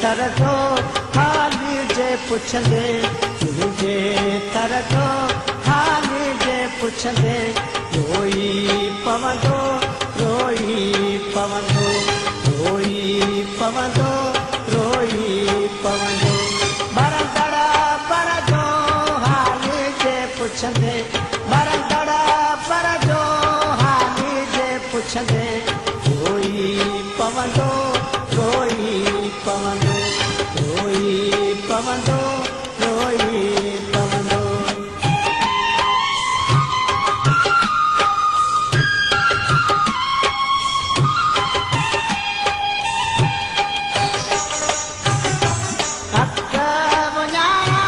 ٿر جو حال جي پڇندي، منهنجي ٿر جو حال جي پڇندي، روئي پوندو، روئي پوندو، روئي پوندو، روئي پوندو. ٻرندڙ پر جو حال جي پڇندي، ٻرندڙ پر جو حال جي پڇندي، روئي پوندو، روئي پوندو، روئي پوندو، روئي پوندو. اک اڃارا،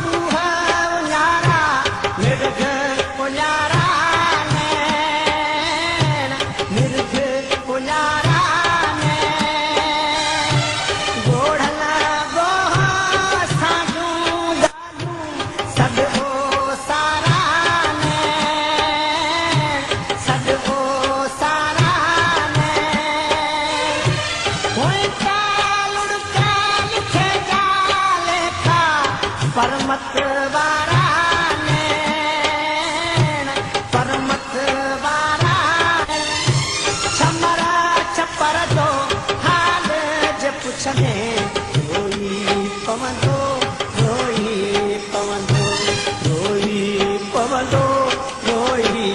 منهن اڃارا، نرگهه اڃارا نيڻ، نرگهه اڃارا نيڻ. ڳوڙهن ڳوهه سان جون ڳالهيون، سڏ او سارا نيڻ، سڏ او سارا نيڻ. هوئين ته لڙڪ لکي جا ليکا، پرمت وارا نيڻ، پرمت وارا نيڻ. ڇمر ڇپر جو حال جي پڇندين، روئي پوندو، روئي پوندو، روئي پوندو، روئي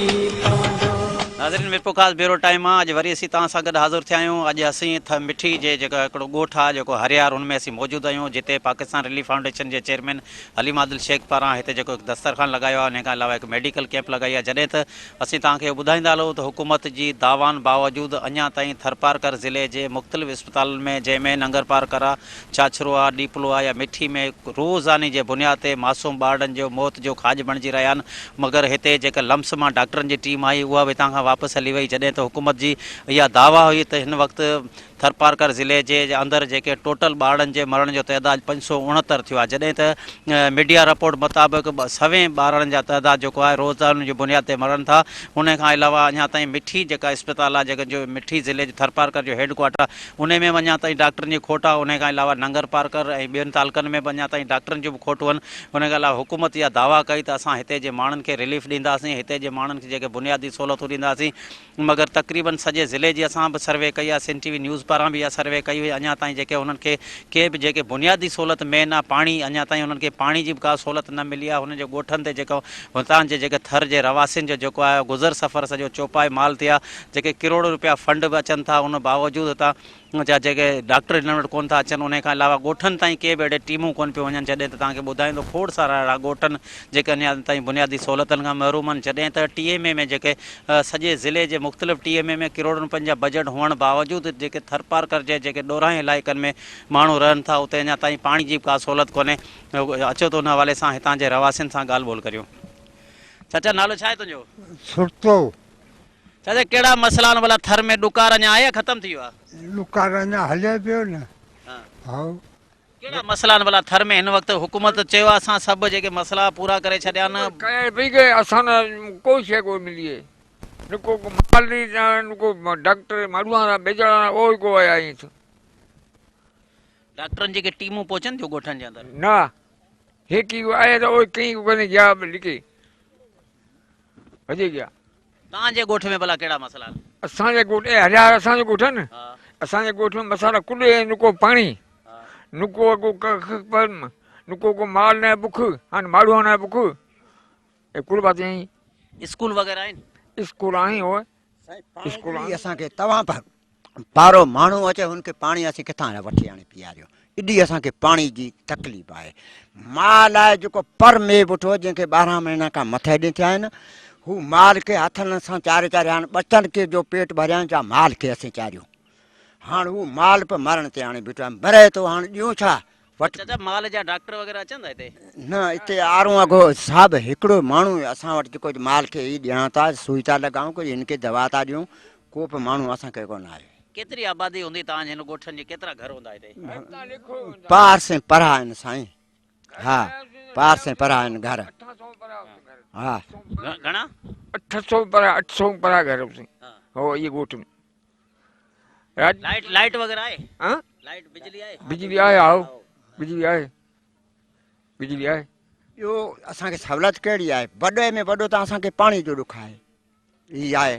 پوندو. ناظرين ميرپورخاص بيورو ٽائيم مان اڄ وري اسين توهان سان گڏ حاضر ٿيا آهيون اڄ اسين ٿ مٺي جي جيڪو هڪڙو ڳوٺ آهي جيڪو هريار ان ۾ اسين موجود آهيون جتي پاڪستان رليف فائونڊيشن جي چيئرمين حليم عادل شيخ پاران هتي جيڪو هڪ دسترخوان لڳايو آهي انهي کان علاوه هڪ ميڊيڪل ڪيمپ لڳائي آهي جڏهن ته اسين توهان کي اهو ٻڌائيندا هلون ته حڪومت جي دعوائن باوجود اڃا تائين ٿرپارڪر ضلعي جي مختلف اسپتالن ۾ جنهن ۾ ننگرپارڪر آهي ڇاڇرو آ، ڏيپلو آ يا مٺي ۾ روزاني جي بنياد تي معصوم ٻارڙن جو موت جو کاڄ بڻجي رهيا آهن مگر هتي جيڪا لمس مان ڊاڪٽرن جي ٽيم آئي اها به هتان کان واپس هلي وئي جڏهن ته حڪومت جي اها دعويٰ هئي ته هن وقت ٿرپارڪر ضلعي جي اندر جيڪي ٽوٽل ٻارڙن جي مرڻ جو تعداد 569 ٿيو آهي جڏهن ته ميڊيا رپورٽ مطابق سوين ٻارڙن جا تعداد جيڪو آهي روزاني جي بنياد تي مرن ٿا ان کان علاوه اڃا تائين مٺي جيڪا اسپتال آهي جيڪا جو مٺي ضلعي جو ٿرپارڪر جو هيڊ ڪوارٽر آهي انهي ۾ به اڃا تائين ڊاڪٽرن جي کوٽ آهي، انهي کان علاوه ننگر پارڪر ۽ ٻين تعلقن ۾ به اڃا تائين ڊاڪٽرن جون به کوٽون آهن، انهي کان علاوه حڪومت اها دعويٰ ڪئي ته اسان هتي جي ماڻهن کي رليف ڏينداسين، هتي جي ماڻهن کي جيڪي بنيادي سهولتون ڏينداسين، مگر تقريبن سڄي ضلعي جي اسان به سروي ڪئي آهي، سنڌ ٽي وي نيوز پاران به اها سروي ڪئي هئي، اڃا تائين جيڪي انهن کي ڪي به جيڪي بنيادي سهولت مين آهي پاڻي اڃا تائين انهن کي پاڻي جي به ڪا سهولت نه ملي آهي، هنن جي ڳوٺن تي جيڪو هتان جي جيڪي ٿر جي رهواسين جو جيڪو آهي گذر سفر سڄو چوپائي مال تي آهي، جيڪي ڪروڙين روپيا فنڊ به اچن ٿا ان باوجود هتان جا جيڪي ڊاڪٽر هنن وٽ ڪونه ٿا اچن انهي کان علاوه ڳوٺن تائين ڪي به اهڙي ٽيمون ڪونه پيون وڃن جڏهن ته توهان کي ٻڌايون ته کوڙ سارا اهڙا ڳوٺ آهن جيڪي اڃا تائين بنيادي سهولتن کان محروم آهن جڏهن ته ٽي ايم اي ۾ جيڪي سڄي ضلعي جي مختلف ٽي ايم اي ۾ ڪروڙين روپين جا بجيٽ هئڻ باوجود جيڪي ٿرپارڪر جي جيڪي ڏورانهين علائقن ۾ ماڻهو رهن ٿا اتي اڃا تائين پاڻي جي به ڪا سهولت ڪونهي اچو ته ان حوالي سان هتان جي رهواسين سان ڳالهه ٻولهه ڪريون چاچا نالو ڇا آهي تنهنجو؟ سرتو. چاچا ڪهڙا مسئلا آهن ڀلا ٿر ۾ ڏڪار اڃا آهي يا ختم ٿي ويو آهي؟ ڏڪار اڃا هلي پيو نه. هائو. ڪهڙا مسئلا آهن ڀلا ٿر ۾ هن وقت حڪومت چيو آهي اسان سڀ جيڪي مسئلا پورا ڪري ڇڏيا آهن. ڪير پئي ڪي اسان نه ڪوئي شيء ڪوئي ملي اي نڪو ڪو مال ڏي نڪو ڊاڪٽر ماڙهو آ بيجڙا او ئي ڪو آيا ايئن. ڊاڪٽرن جيڪي ٽيمون پهچن ٿيون ڳوٺن جي اندر. نه هيڪي آيا ته او ڪئين ڪو ڪني گيا لڪي ڀڄي گيا. توهان جي ڳوٺ ۾ ڀلا ڪهڙا مسئلا آهن؟ اسان جي ڳوٺ اي هريار اسان جو ڳوٺ آهي نه اسان جي ڳوٺ ۾ مسئلا ڪڏي آهن نڪو پاڻي نڪو ڪو ڪک پر نڪو ڪو مال نه بک هان ماڙهو نه بک اي ڪل بات آهن. اسڪول وغيره آهن؟ اسڪول آهن هو سائين پاڻي اسان کي توهان پارو ماڻهو اچي هن کي پاڻي اسين ڪٿان وٺي آڻي پياريو ايڏي اسان کي پاڻي جي تڪليف آهي مال آهي جيڪو پر مي بٺو جنهن کي 12 مهينا کان مٿي ڏينهن ٿيا آهن هو مال کي هٿن سان چاري چاري هاڻ ٻچن کي جو پيٽ ڀريان جا مال کي اسين چاريون هاڻ هو مال به مرڻ تي آڻي بيٺو آهي مري ٿو هاڻ ڏيون ڇا وٽ. چاچا مال جا ڊاڪٽر وغيره اچن ٿا هتي؟ نه اتي آرون اگهو صاحب هڪڙو ماڻهو اسان وٽ جيڪو مال کي هي ڏيان ٿا سوئي ٿا لڳائون ڪجهه هن کي دوا ٿا ڏيون ڪو به ماڻهو اسان کي ڪونه آيو. ڪيتري آبادي هوندي توهان جي هن ڳوٺن جي ڪيترا گهر هوندا هتي؟ پار سين پرها آهن سائين ها پار سين پرها آهن گهر ها. گهڻا؟ 800 پرها 800 پرها گهر هو اهي ڳوٺ ۾. لائيٽ لائيٽ وغيره آهي؟ ها لائيٽ بجلي آهي؟ بجلي آهي هائو بجلي آهي بجلي آهي. ٻيو اسان کي سهولت ڪهڙي آهي وڏي ۾ وڏو ته اسان کي پاڻي جو ڏک آهي هي آهي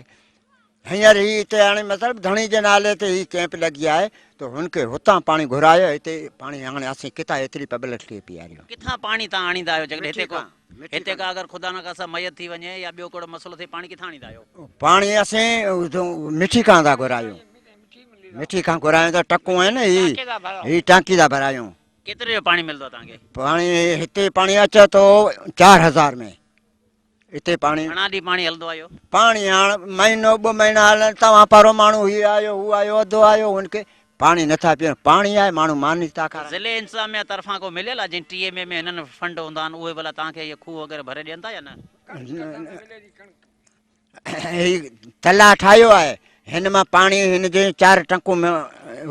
هينئر هي هتي هاڻي مطلب ڌڻي جي نالي تي هي ڪئمپ لڳي آهي ته هن کي هتان پاڻي گهرايو هتي پاڻي هاڻي اسين ڪٿان ايتري پبلڪ کي پياريون. ڪٿان پاڻي تان آڻيندا آهيو جيڪڏهن هتي ڪو هتي ڪا اگر خدا نخواسته ميت ٿي وڃي يا ٻيو ڪهڙو مسئلو ٿئي پاڻي ڪٿان آڻيندا آهيو؟ پاڻي اسين مٺي کان ٿا گهرايون مٺي کان گهرايون ته ٽڪون آهن هي هي ٽانڪي ٿا ڀرايون. ڪيتري جو پاڻي ملندو آهي توهان کي؟ پاڻي هتي پاڻي اچي ٿو 4000 ۾ اتي پاڻي. گهڻا ڏينهن پاڻي هلندو آهي اهو؟ پاڻي هاڻ مهينو ٻه مهينا هلن توهان پرو ماڻهو هي آيو هو آيو اڌو آيو هن کي پاڻي نٿا پيئن پاڻي آهي ماڻهو ماني ٿا کارائن. ضلعي انتظاميا طرفان ڪو مليل آهي جنهن ٽي ايم اي ۾ هنن فنڊ هوندا آهن اهي ڀلا توهان کي اهي کوهه وغيره ڀري ڏين ٿا يا نه؟ هي تلاء ٺاهيو آهي هن مان پاڻي هن جي چار ٽنڪون ۾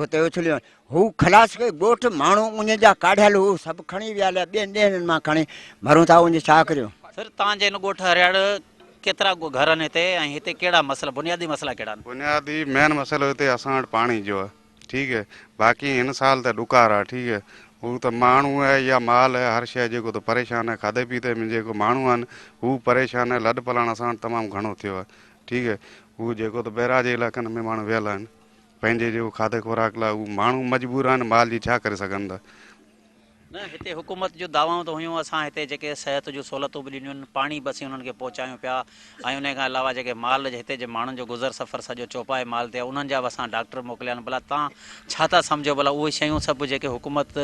هتي اڇليون آهن هو خلاص ڪئي ڳوٺ ماڻهو اڃ جا ڪاڍيل هو سڀ کڻي ويا هليا ٻين ڏينهن مان کڻي مرون ٿا اڃ ڇا ڪريون. سر توهان جي هن ڳوٺ هرياڙ ڪيترا گهر آهن هتي ۽ هتي ڪهڙا مسئلا بنيادي مسئلا ڪهڙا آهن؟ بنيادي مين مسئلو هتي اسان وٽ پاڻي جو آهي ٺيڪ هي باقي هن سال ته ڏڪار آ ٺيڪ هي هو ته ماڻهو آهي يا مال آهي هر شيء جيڪو ته پريشان آهي کاڌي پيتي ۾ جيڪو ماڻهو آهن هو پريشان آهي لڏ پلاڻ اسان وٽ تمام گهڻو ٿيو آهي ٺيڪ هي هو جيڪو ته بئراج جي علائقن ۾ ماڻهو ويل آهن پنهنجي جيڪو کاڌي خوراڪ لاء هو ماڻهو مجبور آهن مال جي ڇا ڪري سگهن ٿا. نه هتي حڪومت جون دعوائون ته هيون اسان هتي جيڪي صحت جون سهولتون به ڏنيون آهن پاڻي به اسين انهن کي پهچايون پيا ۽ انهي کان علاوه جيڪي مال هتي جي ماڻهن جو گذر سفر سڄو چوپائي مال تي آهي انهن جا به اسان ڊاڪٽر موڪليا آهن ڀلا تان ڇا ٿا سمجهو ڀلا اهي شيون سڀ جيڪي حڪومت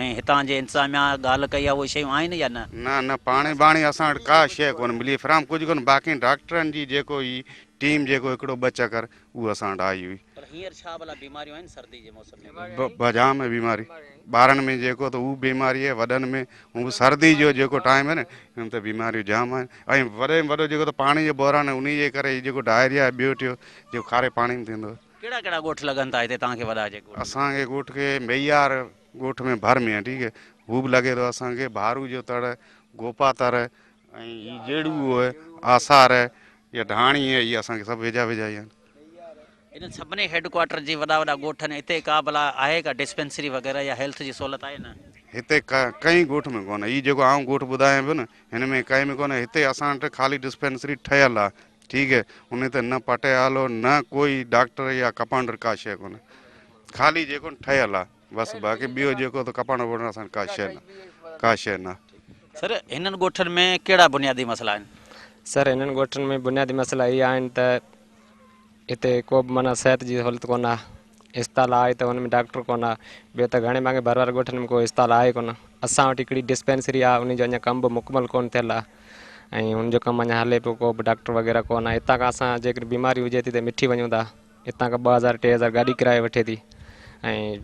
۽ هتان جي انتظاميا ڳالهه ڪئي آهي اهي شيون آهن يا نه؟ نه نه پاڻي ٻاڻي اسان وٽ ڪا شيء ڪونه ملي فراهم ڪجهه ڪونه باقي ڊاڪٽرن جي جيڪو هي ٽيم جيڪو هڪڙو ٻه چڪر اهو اسان وٽ آئي هئي. پر هينئر ڇا ڀلا بيماريون آهن سردي جي موسم ۾ به؟ جام آهي بيماري ٻارن ۾ جيڪو ته هو بيماري آهي وڏن ۾ هو به سردي جو جيڪو ٽائيم آهي نه ان ته بيماريون جام آهن ۽ وڏي ۾ وڏو جيڪو ته پاڻي جو بحران آهي انهي جي ڪري هي جيڪو ڊائريا آهي ٻيو ٽيو جيڪو کاري پاڻي ۾ ٿيندو آهي. ڪهڙا ڪهڙا ڳوٺ لڳن ٿا هتي توهان کي وڏا جيڪي ڳوٺ؟ اسان کي ڳوٺ کي ميهار ڳوٺ ۾ ڀر ۾ آهي ٺيڪ آهي هو به لڳي ٿو اسان کي ڀارو جو تڙ گوپا تر ۽ هي جيڙو آهي آثار يا ڍاڻي آهي اهي اسان کي سڀ ويجها ويجها ئي آهن. انهن سڀني هيڊ ڪوارٽر جي وڏا وڏا ڳوٺ آهن اتي ڪا ڀلا آهي ڪا ڊسپينسري وغيره يا هيلٿ جي سهولت آهي نه؟ هتي ڪنهن ڳوٺ ۾ ڪونهي هي جيڪو آئون ڳوٺ ٻڌايان پيو نه هن ۾ ڪنهن ۾ ڪونهي هتي اسان وٽ خالي ڊسپينسري ٺهيل آهي ٺيڪ هي ان تي نه پٽيالو نه ڪوئي ڊاڪٽر يا ڪپانڊر ڪا شيء ڪونهي خالي جيڪو ٺهيل آهي بس باقي ٻيو جيڪو ته ڪپانڊر وپانڊر اسان وٽ ڪا شيء نه ڪا شيء نه. سر هنن ڳوٺن ۾ ڪهڙا بنيادي مسئلا آهن؟ سر هنن ڳوٺن ۾ بنيادي مسئلا اهي آهن ته هتي ڪو به معنيٰ صحت جي سهولت ڪونه آهي اسپتال آهي ته ان ۾ ڊاڪٽر ڪونه آهي ٻيو ته گهڻي ڀاڱي ڀر واري ڳوٺن ۾ ڪو اسپتال آهي ڪونه اسان وٽ هڪڙي ڊسپينسري آهي ان جو اڃا ڪم به مڪمل ڪونه ٿيل آهي ۽ ان جو ڪم اڃا هلي پيو ڪو به ڊاڪٽر وغيره ڪونه آهي هتان کان اسان جيڪڏهن بيماري هجي ٿي ته مٺي وڃون ٿا هتان کان 2000 3000 گاڏي ڪرايو وٺي ٿي ۽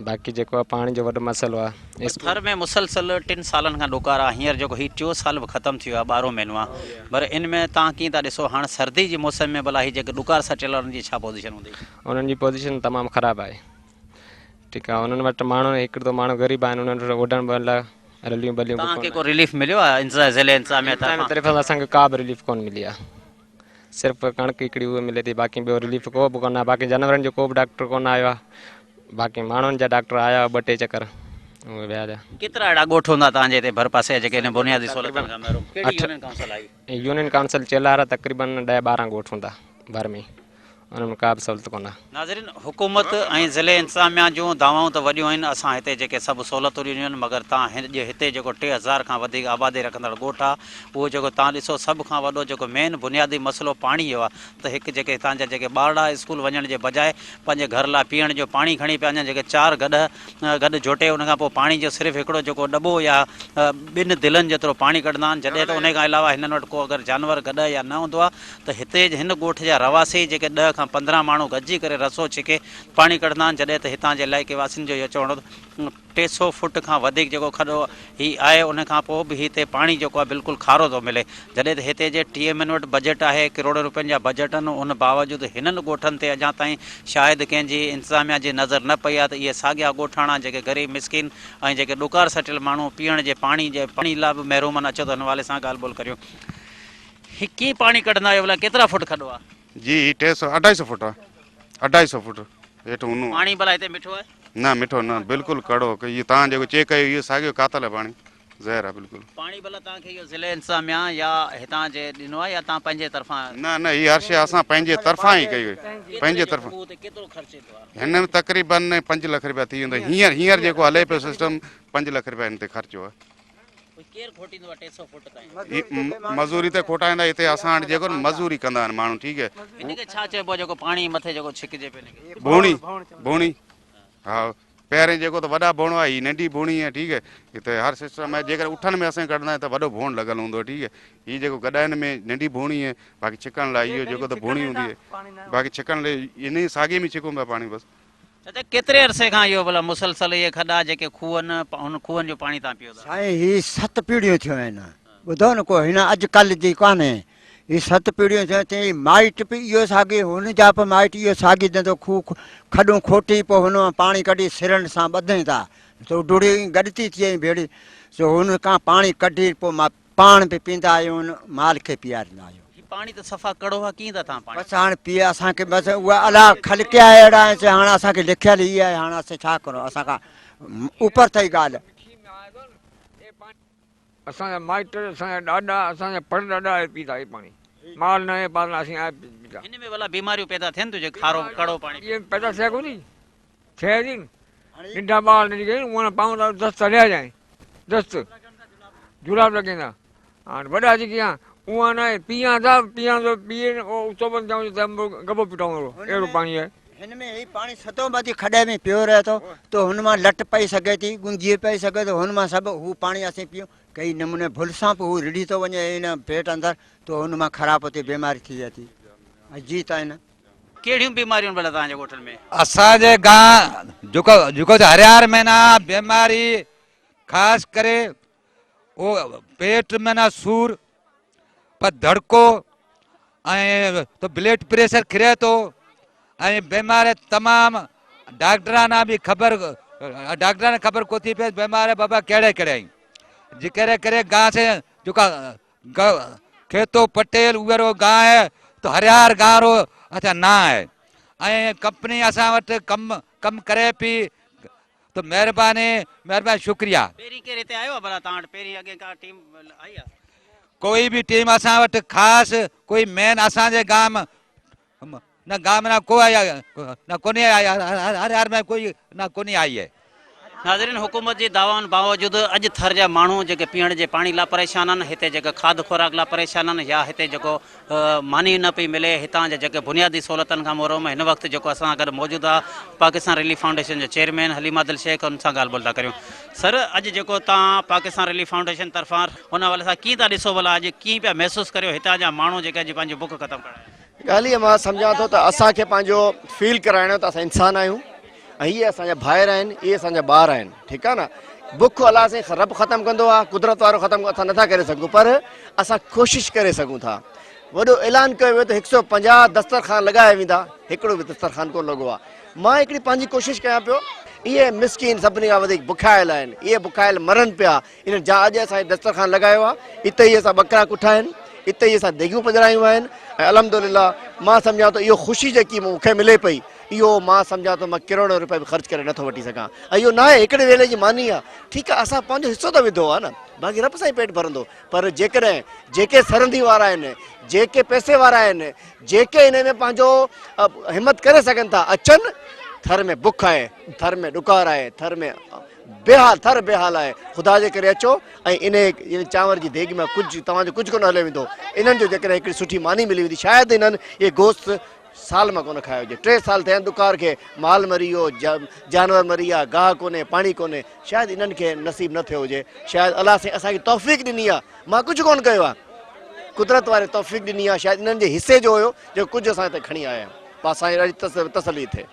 باقي جيڪو آهي پاڻي جو وڏو مسئلو آهي. پر ٿر ۾ مسلسل ٽن سالن کان ڏڪار آهي هينئر جيڪو هي ٽيون سال به ختم ٿي ويو آهي ٻارهون مهينو آهي پر ان ۾ توهان ڪيئن ٿا ڏسو هاڻ سردي جي موسم ۾ ڀلا هي جيڪي ڏڪار سٽيل آهن انهن جي ڇا پوزيشن هوندي؟ انهن جي پوزيشن تمام خراب آهي ٺيڪ آهي انهن وٽ ماڻهو هڪ ته ماڻهو غريب آهن انهن وٽ اوڍڻ لاء رليون ٻليون به توهان کي ڪونه ڪو رليف مليو آهي ضلعي انتظاميه طرفان؟ طرفان اسان کي ڪا به رليف ڪونه ملي آهي صرف ڪڻڪ هڪڙي اهي ملي ٿي باقي ٻيو رليف ڪو به ڪونه آهي باقي جانورن جو ڪو به ڊاڪٽر ڪونه آيو آهي باقي ماڻهن جا ڊاڪٽر آيا ٻه ٽي چڪر اهي ويا هليا. ڪيترا اهڙا ڳوٺ هوندا توهان جي هتي ڀرپاسي جا جيڪي هن بنيادي سهولتن کان محروم ڪهڙي يونين ڪائونسل آئي؟ يونين ڪائونسل چيلهارا تقريبن ڏهه 12 ڳوٺ هوندا ڀر ۾ انهن ۾ ڪا به سهولت ڪونه آهي. ناظرين حڪومت ۽ ضلعي انتظاميا جون دعوائون ته وڏيون آهن اسان هتي جيڪي سڀ سهولتون ڏنيون آهن مگر تان هن هتي جيڪو 3000 کان وڌيڪ آبادي رکندڙ ڳوٺ آهي اهو جيڪو تان ڏسو سڀ کان وڏو جيڪو مين بنيادي مسئلو پاڻي جو آهي ته هڪ جيڪي هتان جا جيڪي ٻارڙا اسڪول وڃڻ جي بجاء پنهنجي گهر لاء پيئڻ جو پاڻي کڻي پيا وڃن جيڪي چار گڏهه گڏ جوٽي ان کان پوء پاڻي جو صرف هڪڙو جيڪو ڏٻو يا ٻن دلن جيترو پاڻي ڪڍندا آهن جڏهن ته انهي کان علاوه هنن وٽ ڪو اگر جانور گڏهه يا نه هوندو آهي ته هتي هن ڳوٺ جا رهواسي جيڪي 10 کان 15 ماڻهو گڏجي ڪري رسو ڇڪي پاڻي ڪڍندا آهن جڏهن ته هتان جي علائقي واسين جو اهو چوڻ هو ته 300 فوٽ کان وڌيڪ جيڪو کڏو هي آهي ان کان پوء به هتي پاڻي جيڪو آهي بلڪل کارو ٿو ملي جڏهن ته هتي جي ٽي ايم اين وٽ بجيٽ آهي ڪروڙين روپين جا بجيٽ آهن ان باوجود هنن ڳوٺن تي اڃا تائين شايد ڪنهن جي انتظاميا جي نظر نه پئي آهي ته اهي ساڳيا ڳوٺاڻا جيڪي غريب مسڪين ۽ جيڪي ڏڪار سٽيل ماڻهو پيئڻ جي پاڻي جي پاڻي لاء به محروم آهن اچو ته هن حوالي سان ڳالهه ٻولهه ڪريون. هي ڪيئن پاڻي ڪڍندا آهيو ڀلا ڪيترا فوٽ کڏو آهي؟ جي هي ٽي سو اڍائي سو فوٽ آهي اڍائي سو فوٽ. هيٺ اونهو آهي. پاڻي ڀلا هتي مٺو آهي؟ نه مٺو نه بلڪل ڪڙو هي توهان جيڪو چيڪ ڪيو اهو ساڳيو ڪاتل آهي پاڻي زهر آهي بلڪل. پاڻي ڀلا توهان کي اهو ضلعي انتظاميا يا هتان جي ڏنو آهي يا توهان پنهنجي طرفان؟ نه نه هي هر شيء اسان پنهنجي طرفان ئي ڪئي هئي پنهنجي طرفان. کوهه تي ڪيترو خرچ ايندو آهي؟ هن ۾ تقريبن 5 لک رپيا ٿي ويندو هينئر هينئر جيڪو هلي پيو سسٽم 5 لک رپيا هن تي خرچ آهي. ڪير کوٽيندو آهي 300 فوٽ تائين؟ مزوري تي کوٽائيندا هتي اسان وٽ جيڪو مزوري ڪندا آهن ماڻهو ٺيڪ آهي. هن کي ڇا چئبو آهي جيڪو پاڻي مٿي جيڪو ڇڪجي پيو هن کي؟ ڀوڻي ڀوڻي ها پهرين جيڪو ته وڏا ڀوڻ هئا هي ننڍي ڀوڻي آهي ٺيڪ آهي هتي هر سسٽم آهي جيڪر اٺن ۾ اسين ڪڍندا آهيون ته وڏو ڀوڻ لڳل هوندو آهي ٺيڪ آهي هي جيڪو گڏهن ۾ ننڍي ڀوڻي آهي باقي ڇڪڻ لاء اهو جيڪو ته ڀوڻي هوندي آهي باقي ڇڪڻ لاء انهي ساڳي ۾ ڇڪون پيا پاڻي بس. چاچا ڪيتري عرصي کان اهو ڀلا مسلسل اهي کڏا جيڪي کوهن انهن کوهن جو پاڻي تان پيو ٿا. سائين هي ست پيڙهيون ٿيون آهن ٻڌو نه ڪو هن اڄ ڪلهه جي ڪانهي هي ست پيڙهيون ٿيون تي مائٽ به اهو ساڳي هن جا به مائٽ اهو ساڳي ڌنڌو کوهه کڏون کوٽي پوء هن مان پاڻي ڪڍي سرن سان ٻڌين ٿا سو ڊوڙي گڏ ٿي ٿئي ڀيڙي سو هن کان پاڻي ڪڍي پوء مان پاڻ به پيندا آهيون مال کي پياريندا آهيون. هي پاڻي ته صفا ڪڙو آ ڪيئن ٿا توهان پاڻي. بس هاڻ پيئي اسان کي بس اها الله خلقيا اهڙا آهن سي هاڻ اسان کي لکيل هي آهي هاڻ اسين ڇا ڪرون اسان کان اوپر ٿئي ڳالهه. اسان جا مائٽ اسان جا ڏاڏا اسان جا پڙ ڏاڏا آهي پيتا هي پاڻي مال نه آهي پاڻ اسين آهي پيتا. هن ۾ ڀلا بيماريون پيدا ٿين ٿيون جي کارو ڪڙو پاڻي پيئون. پيدا ٿيا ڪونهي ٿئي ٿي ننڍا ٻار جيڪي آهن اهي پاڻ ته دست هليا جائين دست جوراب لڳين ٿا هاڻ وڏا جيڪي آهن اها نه آهي پيئان ٿا پيئان ٿو پيئي اتو بند ٿيا ته گبو پٽائون اهڙو پاڻي آهي. هن ۾ هي پاڻي ستون ٻڌي کڏي ۾ پيو رهي ٿو ته هن مان لٽ پئي سگهي ٿي گنجي پئي سگهي ٿو هن مان سڀ هو پاڻي اسين پيئون ڪئي نموني ڀل سان به هو رڙهي ٿو وڃي هن پيٽ اندر ته هن مان خراب ٿي بيماري ٿي ٿي ۽ جيت آهن. ڪهڙيون بيماريون آهن ڀلا توهان جي ڳوٺن ۾؟ اسان جي گانء جيڪو جيڪو هريار ۾ نه بيماري خاص ڪري او پيٽ ۾ نه سور پر ڌڙڪو ۽ تو بلڊ پريشر کري ٿو ۽ بيمار تمام ڊاڪٽرانا به خبر ڊاڪٽرانا خبر ڪو ٿي پئي بيمار بابا ڪهڙي ڪهڙي آهن جي ڪري ڪري گانء سي جيڪا کيتو پٽيل اهڙو گانء آهي ته هريار گانء رو اڇا نه آهي ۽ ڪمپني اسان وٽ ڪم ڪم ڪري پي ته مهرباني مهرباني شڪريا. پهرين ڪير هتي آيو آهي ڀلا توهان وٽ پهرين اڳي ڪا ٽيم آئي آهي. ڪوئي به ٽيم اسان وٽ خاص ڪوئي مين اسان جي گام نه گام نه ڪو آيا نه ڪوني آيا هر هر ۾ ڪوئي نه ڪوني آئي هي. ناظرين حڪومت جي دعوائن باوجود اڄ ٿر جا ماڻهو جيڪي پيئڻ جي پاڻي لا پريشان آهن هتي جيڪي کاڌ خوراڪ لا پريشان آهن يا هتي جيڪو ماني نه پئي ملي هتان جا جيڪي بنيادي سهولتن کان محروم هن وقت جيڪو اسان سان گڏ موجود آهي پاڪستان رليف فائونڊيشن جو چيئرمين حليم عادل شيخ ان سان ڳالهه ٻولهه ٿا ڪريون سر اڄ جيڪو تان پاڪستان رليف فائونڊيشن طرفان ان حوالي سان ڪيئن ٿا ڏسو ڀلا اڄ ڪيئن پيا محسوس ڪريو هتان جا ماڻهو جيڪي اڄ پنهنجي بک ختم ڪرڻ آيا آهن. ڳالهه هيء مان سمجهان ٿو ته اسان کي پنهنجو فيل ڪرائڻو ته اسان انسان آهيون ۽ اهي اسان جا ڀائر آهن اهي اسان جا ٻار آهن ٺيڪ آهي نه بک الله سائين رب ختم ڪندو آهي قدرت وارو ختم اسان نٿا ڪري سگهون پر اسان ڪوشش ڪري سگهون ٿا وڏو اعلان ڪيو ويو ته 150 دسترخوان لڳايا ويندا هڪڙو به دسترخوان ڪونه لڳو آهي مان هڪڙي پنهنجي ڪوشش ڪيان پيو اهي مسڪين سڀني کان وڌيڪ بکايل آهن اهي بکايل مرن پيا انهن جا اڄ اسان دسترخوان لڳايو آهي اتي ئي اسان ٻڪرا ڪٺا آهن اتي ئي اسان ديڳيون پڄرايون آهن ۽ الحمدلله مان سمجهان ٿو اهو خوشي جيڪي مون کي ملي پئي اهو مان سمجهان ٿو مان ڪروڙين روپيا به خرچ ڪري نٿو وٺي سگهان ۽ اهو ناهي هڪڙي ويلي جي ماني آهي ٺيڪ آهي اسان پنهنجو حصو ته وڌو آهي نه باقي رب سائين پيٽ ڀرندو پر جيڪڏهن جيڪي سرندي وارا آهن جيڪي پئسي وارا آهن جيڪي ان ۾ پنهنجو همت ڪري سگهن ٿا اچن ٿر ۾ بک آهي ٿر ۾ ڏڪار آهي ٿر ۾ بيحال ٿر بيحال آهي خدا جي ڪري اچو ۽ انهي چانور جي ديڳ مان ڪجهه توهان جو ڪجهه ڪونه هليو ويندو انهن جو جيڪڏهن هڪڙي سٺي ماني ملي ويندي شايد انهن اهي گوشت سال مان ڪونه کايو هجي 3 سال ٿيا آهن ڏڪار کي مال مري ويو جانور مري ويا گاهه ڪونهي پاڻي ڪونهي شايد انهن کي نصيب نه ٿيو هجي شايد الله سائين اسان کي توفيق ڏني آهي مان ڪجهه ڪونه ڪيو آهي قدرت واري توفيق ڏني آهي شايد انهن جي حصي جو هيو جيڪو ڪجهه اسان هتي کڻي آيا آهيون پوء اسان جي ڏاڍي تسلي ٿئي.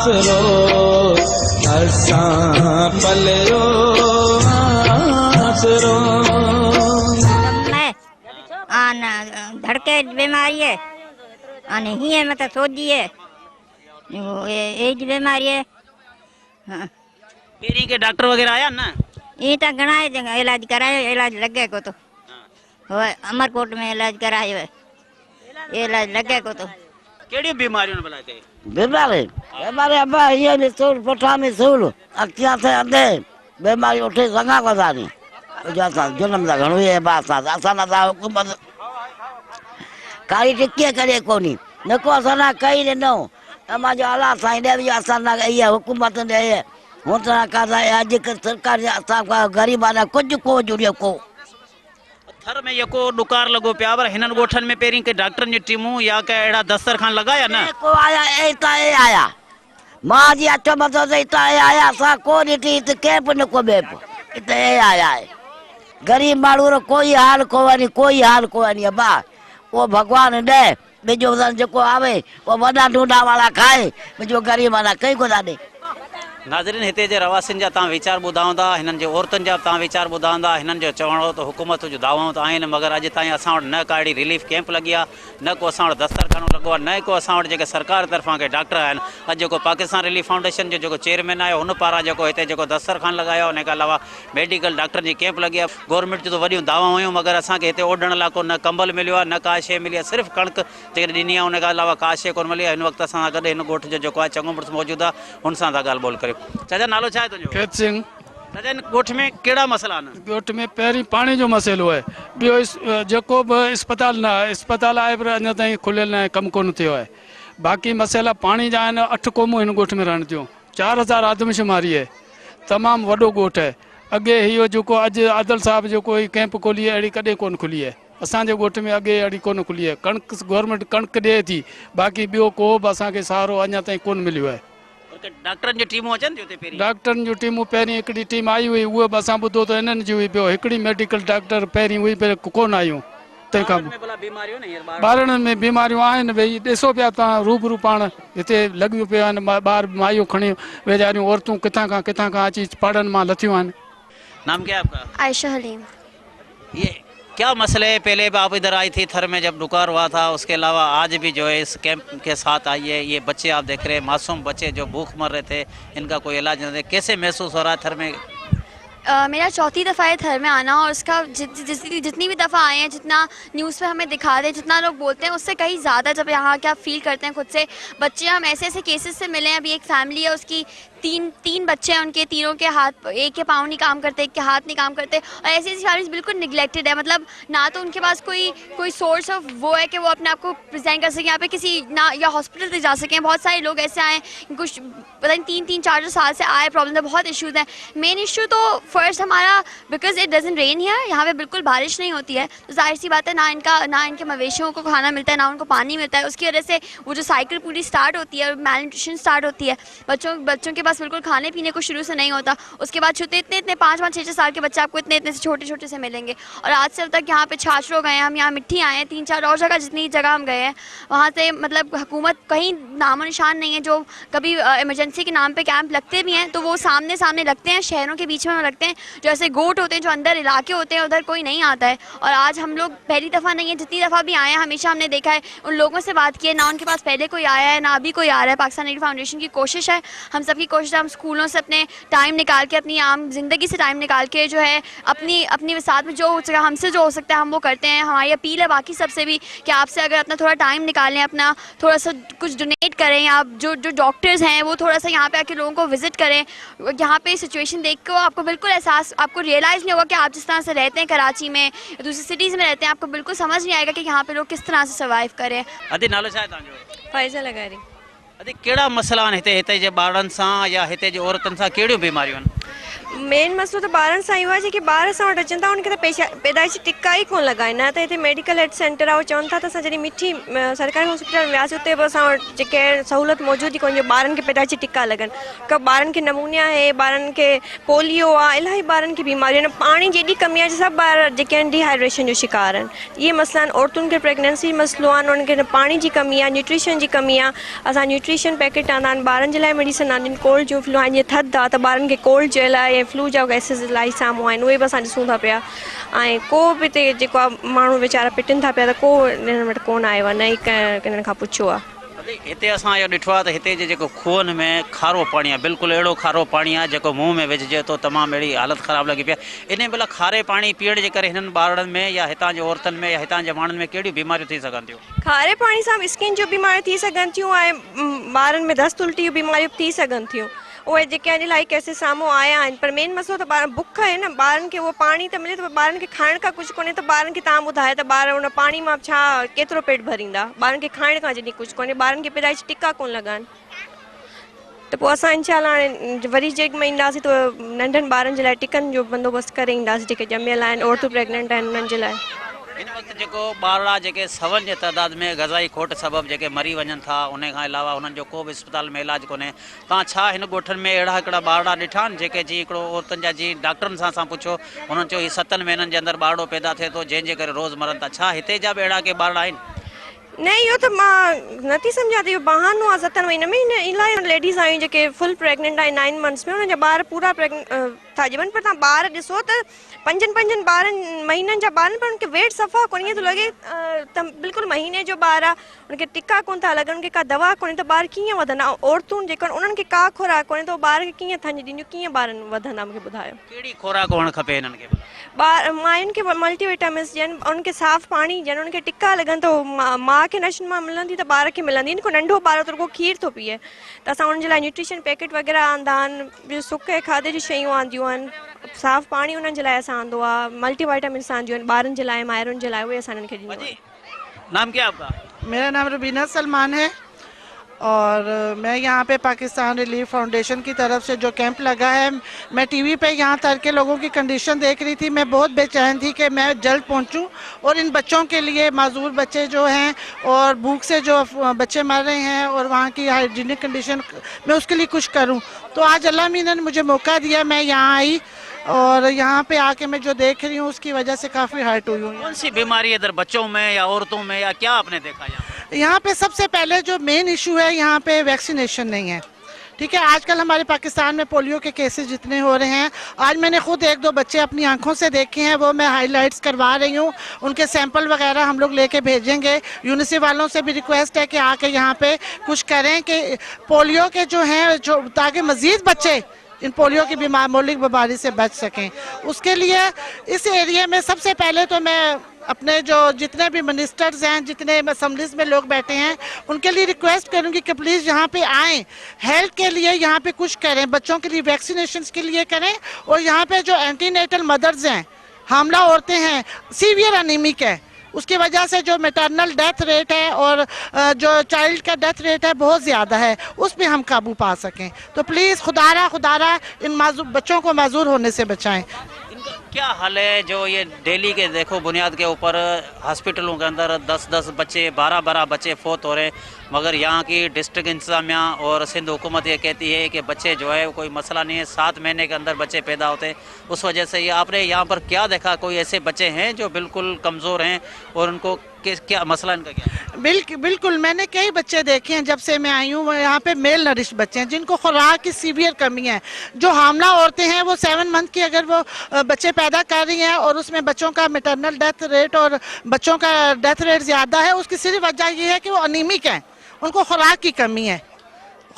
آسرو اسان پليو آسرو. دم آن ڌڙڪي جي بيماري آهي آن هيئن مت سوجي آهي ايج بيماري آهي. پهرين ڪي ڊاڪٽر وغيره آيا نه؟ ائين ته گهڻا علاج ڪرايو علاج لڳي ڪو ٿو هو امرڪوٽ ۾ علاج ڪرايو علاج لڳي ڪو ٿو. ڪهڙيون بيماريون ڀلا هتي؟ بيماري بيماري ابا هيء ۾ سور پٺا ۾ سور اکيان ٿي انڌي بيماري اٺي سگهان ڪو ٿا ني جو اسان ظلم ته گهڻو ئي ابا اسان اسان نه ٿا حڪومت ڪاري ٽڪي ڪري ڪوني نڪو اسان نه ڪئي ڏنو امان جو الله سائين ڏي جو اسان نه اها حڪومت ڏي هون ته ڪا اڄ سرڪار اسان غريب آ ڪجهه ڪو جڙيو ڪو ٿر ۾ يڪو ڏڪار لڳو پيو آهي پر هنن ڳوٺن ۾ پهرين ڪي ڊاڪٽرن جون ٽيمون يا ڪي اهڙا دسترخوان لڳا يا نه؟ ڪو آيا اي اتان اي آيا مان جي اچو مٿو ته اتان اي آيا اسان ڪو ڏٺي هت ڪيپ نڪو ٻيپ ات اي آيا اي غريب ماڻهو رو ڪوئي حال ڪونهي ڪوئي حال ڪونهي ابا اهو ڀڳوان ڏي ٻجو وزن جيڪو آوي اهو وڏا ڍونڍا وارا کائي ٻجو غريب انا ڪئي ڪو ٿا ڏي. ناظرين هتي جي رهواسين جا تان ويچار ٻڌا هوندا هنن جي عورتن جا به تان ويچار ٻڌا هوندا هنن جو چوڻ هو ته حڪومت جون دعوائون ته آهن مگر اڄ تائين اسان وٽ نه ڪا اهڙي رليف ڪيمپ لڳي آهي نه ڪو اسان وٽ دسترخانو لڳو آهي نه ئي ڪو اسان وٽ جيڪي سرڪار طرفان ڪي ڊاڪٽر آيا آهن اڄ جيڪو پاڪستان رليف فائونڊيشن جو جيڪو چيئرمين آهي هن پاران جيڪو هتي جيڪو دسترخوان لڳايو آهي ان کان علاوه ميڊيڪل ڊاڪٽرن جي ڪيمپ لڳي آهي گورنمينٽ جون ته وڏيون دعوائون هيون مگر اسان کي هتي اوڍڻ لاء ڪو نه ڪمبل مليو آهي نه ڪا شيء ملي آهي صرف ڪڻڪ جيڪڏهن ڏني آهي ان کان علاوه ڪا شيء ڪونه ملي آهي هن وقت اسان سان گڏ هن ڳوٺ جو جيڪو آهي چڱو مڙس موجود آهي هن سان ٿا ڳالهه ٻولهه ڪريون چاچا نالو ڇا آهي تنهنجو؟ کيت سنگهه. چاچا هن ڳوٺ ۾ ڪهڙا مسئلا آهن؟ ڳوٺ ۾ پهرين پاڻي جو مسئلو آهي ٻيو جيڪو به اسپتال نه آهي اسپتال آهي پر اڃا تائين کليل نه آهي ڪم ڪونه ٿيو آهي باقي مسئلا پاڻي جا آهن اٺ قومون هن ڳوٺ ۾ رهن ٿيون 4000 آدمشماري آهي تمام وڏو ڳوٺ آهي اڳي هيو جيڪو اڄ عادل صاحب جيڪو هي ڪئمپ کولي آهي اهڙي ڪڏهن ڪونه کلي آهي اسان جي ڳوٺ ۾ اڳي اهڙي ڪونه کلي آهي ڪڻڪ گورنمينٽ ڪڻڪ ڏئي ٿي باقي ٻيو ڪو به اسان کي سهارو اڃا تائين ڪونه مليو آهي. ڊاڪٽرن جون ٽيمون اچن ٿيون اتي پهرين؟ ڊاڪٽرن جون ٽيمون پهرين هڪڙي ٽيم آئي هئي اهو به اسان ٻڌو ته انهن جي هئي ٻيو هڪڙي ميڊيڪل ڊاڪٽر پهرين هئي پر ڪونه آيون تنهن کان ٻارڙن ۾ ڀلا بيماريون آهن هينئر ٻارڙن؟ ٻارڙن ۾ بيماريون آهن ويهي ڏسو پيا توهان روبرو پاڻ هتي لڳيون پيون آهن ٻار مايون کڻي ويچاريون عورتون ڪٿان کان ڪٿان کان اچي پاڙن مان لٿيون آهن. نام ڪيا هي آپ ڪا؟ عائشه حليم. يه ڪيا مسئلي هي پهلي به آپ ادھر آئي ٿي ٿر ۾ جب ڏڪار هوا ٿا اس ڪي علاوه آج به جو هي اس ڪيمپ ڪي ساٿ آئي هي يه بچي آپ ديک رهي معصوم بچي جو ڀوک مر رهي ٿي ان ڪا ڪوئي علاج نه ڪيسي محسوس هو رها هي ٿر ۾؟ मेरा चौथी दफ़ा है थर में आना और उसका जितनी भी दफ़ा आए हैं, जितना न्यूज़ पे हमें दिखा रहे हैं, जितना लोग बोलते हैं, उससे कहीं ज़्यादा जब यहाँ क्या फ़ील करते हैं खुद से बच्चे। हम ऐसे ऐसे केसेस से मिले हैं। अभी एक फैमिली है, उसकी तीन तीन बच्चे हैं, उनके तीनों के हाथ, एक के पाँव नहीं काम करते, एक के हाथ नहीं काम करते और ऐसी ऐसी फैमिलीज बिल्कुल निगलेक्टेड है। मतलब ना तो उनके पास कोई कोई सोर्स ऑफ वो है कि वो अपने आप को प्रेजेंट कर सकें यहाँ पे किसी ना या हॉस्पिटल तक जा सकें। बहुत सारे लोग ऐसे आए, कुछ पता नहीं 3-3 4-4 साल से आए, प्रॉब्लम है, बहुत इश्यूज हैं। मेन इशू तो फर्स्ट हमारा because it doesn't rain here, यहाँ पे बिल्कुल बारिश नहीं होती है, तो जाहिर सी बात है ना इनका ना इनके मवेशियों को खाना मिलता है, ना उनको पानी मिलता है। उसकी वजह से वो जो साइकिल पूरी स्टार्ट होती है, मालन्यूट्रिशन स्टार्ट होती है, बच्चों के पास बिल्कुल खाने पीने को शुरू से नहीं होता। उसके बाद छोटे इतने इतने 5-5 6-6 साल के बच्चे आपको इतने इतने से छोटे छोटे से मिलेंगे। और आज से अब तक यहाँ पे छाछरो गए हैं हम, यहाँ मिट्टी आए हैं, 3-4 और जगह जितनी जगह हम गए हैं वहाँ से मतलब हुकूमत कहीं नामो निशान नहीं है। जो कभी इमरजेंसी के नाम पे कैंप लगते भी हैं तो वो सामने सामने लगते हैं, शहरों के बीच में लगते हैं, जो ऐसे गोट होते हैं, जो अंदर इलाके होते हैं, उधर कोई नहीं आता है। और आज हम लोग पहली दफ़ा नहीं है, जितनी दफ़ा भी आए हैं हमेशा हमने देखा है, उन लोगों से बात की है, ना उनके पास पहले कोई आया है ना अभी कोई आ रहा है। पाकिस्तान रिलीफ फाउंडेशन की कोशिश है, हम सबकी कोशिश है, हम स्कूलों से अपने टाइम निकाल के, अपनी आम ज़िंदगी से टाइम निकाल के जो है अपनी अपनी वसात में जो हो सका हमसे जो हो सकता है हम वो करते हैं। हमारी अपील है बाकी सबसे भी कि आपसे अगर अपना थोड़ा टाइम निकालें, अपना थोड़ा सा कुछ डोनेट करें, आप जो जो डॉक्टर्स हैं वो थोड़ा सा यहाँ पे आके लोगों को विज़िट करें। यहाँ पे सिचुएशन देख के आपको बिल्कुल एहसास, आपको रियलाइज़ नहीं होगा कि आप जिस तरह से रहते हैं कराची में, दूसरी सिटीज़ में रहते हैं, आपको बिल्कुल समझ नहीं आएगा कि यहाँ पे लोग किस तरह से सर्वाइव करें। अदी नालो छा आहे तव्हांजो? फ़ाइज़ा लगारी। अदी कहिड़ा मसइला आहिनि हिते, हिते जे ॿारनि सां या हिते जे औरतुनि सां कहिड़ियूं बीमारियूं आहिनि? مين مسئلو ته ٻارن سان اهو آهي جيڪي ٻار اسان وٽ اچن ٿا انهن کي ته پيدائشي ٽڪا ئي ڪونه لڳائين نه ته هتي ميڊيڪل هيڊ سينٽر آهي اهي چون ٿا ته اسان جڏهن مٺي سرڪاري هاسپيٽل ۾ وياسين اتي به اسان وٽ جيڪي سهولت موجود ئي ڪونهي جو ٻارن کي پيدائشي ٽڪا لڳن ڪا ٻارن کي نمونيا آهي ٻارن کي پوليو آهي الاهي ٻارن کي بيماريون آهن پاڻي جي ايڏي ڪمي آهي جو سڀ ٻار جيڪي آهن ڊي هائيڊريشن جو شڪار آهن اهي مسئلا آهن عورتن کي پريگننسي مسئلو آهن انهن کي پاڻي جي ڪمي آهي نيوٽريشن جي ڪمي آهي اسان نيوٽريشن پيڪيٽ آندا آهن ٻارن جي لاء ميڊيسن آنديون آهن ڪولڊ جون فلو آهن جيئن ٿڌ آهي ته ٻارن کي ڪولڊ جي لاء ۽ فلو جا ڪيسز الاهي سامهون آهن اهي به اسان ڏسون ٿا پيا ۽ ڪو به هتي جيڪو آهي ماڻهو ويچارا پٽن ٿا پيا ته ڪو انهن وٽ ڪونه آيو آهي نه ئي ڪنهن انهن کان پڇيو آهي. هتي اسان اهو ڏٺو آهي ته هتي جي جيڪو کوهن ۾ کارو پاڻي آهي بلڪل اهڙو کارو پاڻي آهي جيڪو منهن ۾ وجهجي ٿو تمام اهڙي حالت خراب لڳي پئي آهي انهي مهل کاري پاڻي پيئڻ جي ڪري هنن ٻارڙن ۾ يا هتان جي عورتن ۾ يا هتان جي ماڻهن ۾ ڪهڙيون بيماريون ٿي سگهن ٿيون. کاري پاڻي سان به اسڪن جون بيماريون ٿي سگهن ٿيون ۽ ٻارن ۾ دست الٽي جون بيماريون به ٿي سگهن ٿيون اهي جيڪي آهن الاهي ڪيسز سامهون آيا آهن پر مين مسئلو ته ٻارن بک آهي نه ٻارن کي اهو پاڻي ته ملي ٿو پر ٻارن کي کائڻ کان ڪجهه ڪونهي ته ٻارن کي توهان ٻڌايو ته ٻار ان پاڻي مان ڇا ڪيترو پيٽ ڀريندا ٻارن کي کائڻ کان جڏهن ڪجهه ڪونهي ٻارن کي پيدائشي ٽڪا ڪونه لڳا آهن. ته پوء اسان انشاء الله هاڻي وري جيڪ ۾ اينداسين ته ننڍن ٻارن جي لاء ٽڪن جو بندوبست ڪري اينداسين جيڪي ڄميل آهن عورتون پريگننٽ آهن انهن جي لاء. هن وقت جيڪو ٻارڙا جيڪي سون جي تعداد ۾ غذائي کوٽ سبب جيڪي مري وڃن ٿا انهي کان علاوه انهن جو ڪو به اسپتال ۾ علاج ڪونهي توهان ڇا هن ڳوٺن ۾ اهڙا هڪڙا ٻارڙا ڏٺا آهن جيڪي جي هڪڙو عورتن جا جي ڊاڪٽرن سان اسان پڇيو انهن چيو هي ستن مهينن جي اندر ٻارڙو پيدا ٿئي ٿو جنهن جي ڪري روز مرن ٿا ڇا هتي جا به اهڙا ڪي ٻارڙا آهن؟ نه اهو ته مان نه ٿي سمجهان ته اهو بهانو آهي ستن مهينن ۾ ۾ الاهي ليڊيز آيون جيڪي فل پريگننٽ آهن نائن منٿس ۾ انهن جا ٻار پورا ٿا ڄمن پر توهان ٻار ڏسو ته پنجن پنجن ٻارن مهينن جا ٻار آهن پر انهن کي ويٽ صفا ڪونهي ائين ٿو لڳي ته بلڪل مهيني جو ٻار آهي ان کي ٽڪا ڪونه ٿا لڳن ان کي ڪا دوا ڪونهي ته ٻار ڪيئن وڌندا ۽ عورتون جيڪي آهن انهن کي ڪا خوراڪ ڪونهي ته ٻار کي ڪيئن ٿڃ ڏينديون ڪيئن ٻار وڌندا مون کي ٻڌايو. ڪهڙي خوراڪ هئڻ کپي هنن کي ڀلا؟ ٻار ماين کي ملٽي وٽامنس ڏين انهن کي صاف پاڻي ڏين انهن کي ٽڪا لڳن ته ماء کي نشونما ملندي ته ٻار کي ملندي ان کان ننڍو ٻار ته رڳو کير ٿو پيئي ته اسان انهن جي لاء نيوٽريشن پيڪيٽ وغيره آندا آهن ٻيو سڪ ۽ کاڌي جون شيون آنديون آهن صاف پاڻي انهن جي لاء اسان آندو آهي ملٽي وائٽامنس آنديون آهن ٻارن جي لاء مائرن جي لاء اهي اسان انهن کي ڏنيون آهن. نام ڪيا آپ ڪا؟ ميرا نام روبينا سلمان هي اور مين يهان پي پاڪستان رليف فائونڊيشن ڪي طرف سي جو ڪيمپ لگا هي مين ٽي وي پي يهان ٿر ڪي لوگون ڪي ڪنڊيشن ديک رهي ٿي مين بهت بيچين ٿي ڪي مين جلد پهنچون اور ان بچون ڪي ليي معذور بچي جو هين اور بھوک سي جو بچي مر رهي هين اور وهان ڪي هائيجينڪ ڪنڊيشن مين اس ڪي ليي ڪڇ ڪرون تو آج الله مينا ني مجهي موقع ديا مين يهان آئي اور يهان پي آ ڪي مين جو ديک رهي هون اس ڪي وجه سي ڪافي هرٽ هئي هون. ڪون سي بيماري ادھر بچون مين يا عورتون مين يا ڪيا آپ ني ديکا يهان پي؟ يهان پي سب سي پهلي جو مين اشو هي يهان پي ويڪسينيشن نهين هي ٺيڪ هي آج ڪل هماري پاڪستان مين پوليو ڪي ڪيسز جتني هو رهي هين آج مين ني خود ايڪ دو بچي اپني آنکون سي ديکي هين وو مين هائي لائيٽس ڪروا رهي هون ان ڪي سيمپل وغيره هم لوگ لي ڪي ڀيجين گي يونيسيف والون سي ڀي ريڪويسٽ هي ڪي آ ڪي يهان پي ڪڇ ڪرين ڪي پوليو ڪي جو هين تاڪي مزيد بچي ان پوليو ڪي بيمار مهلڪ بيماري سي بچ سڪين اس ڪي ليي اس ايريي مين سب سي پهلي تو مين اپني جو جتني بي منسٽرز هين جتني اسمبليز مين لوگ بيٺي هين ان ڪي ليي ريڪويسٽ ڪرون گي ڪي پليز يهان پي آئين هيلٿ ڪي ليي يهان پي ڪڇ ڪرين بچون ڪي ليي ويڪسينيشنز ڪي ليي ڪرين اور يهان پي جو اينٽي نيٽل مدرز هين حامله عورتين هين سيويئر انيمڪ هين اس ڪي وجه سي جو ميٽرنل ڊيٿ ريٽ هي اور جو چائلڊ ڪا ڊيٿ ريٽ هي بهت زياده هي اس پي هم قابو پا سڪين تو پليز خدارا خدارا ان بچون ڪو معذور هوني سي بچائين. ان ڪا ڪيا حل هي جو يي ڊيلي ڪي ديکو بنياد ڪي اوپر هاسپيٽلون ڪي اندر دس دس بچي بارا بارا بچي فوت هو رهي مگر يهان ڪي ڊسٽرڪٽ انتظاميا اور سنڌ حڪومت يي ڪهتي هي ڪي بچي جو هي ڪوئي مسئلا نهي هي سات مهيني ڪي اندر بچي پيدا هوتي هي اس وجه سي يي آپ ني يهان پر ڪيا ديکا ڪوئي ايسي بچي هين جو بلڪل ڪمزور هين اور ان ڪو ڪيا مسئلا ان ڪا ڪيا هي؟ بلڪل مين ني ڪئي بچي ديکي هين جب سي مين آئي هون يهان پي ميل نرش بچي هين جن ڪو خوراڪ ڪي سيويئر ڪمي هي جو حامله عورتين هين وو سيون منٿ ڪي اگر وو بچي پيدا ڪر رهي هين اور اس مين بچون ڪا ميٽرنل ڊيٿ ريٽ اور بچون ڪا ڊيٿ ريٽ زياده هي اس ڪي صرف وجه يي هي ڪي وو انيمڪ هين ان ڪو خوراڪ ڪي ڪمي هي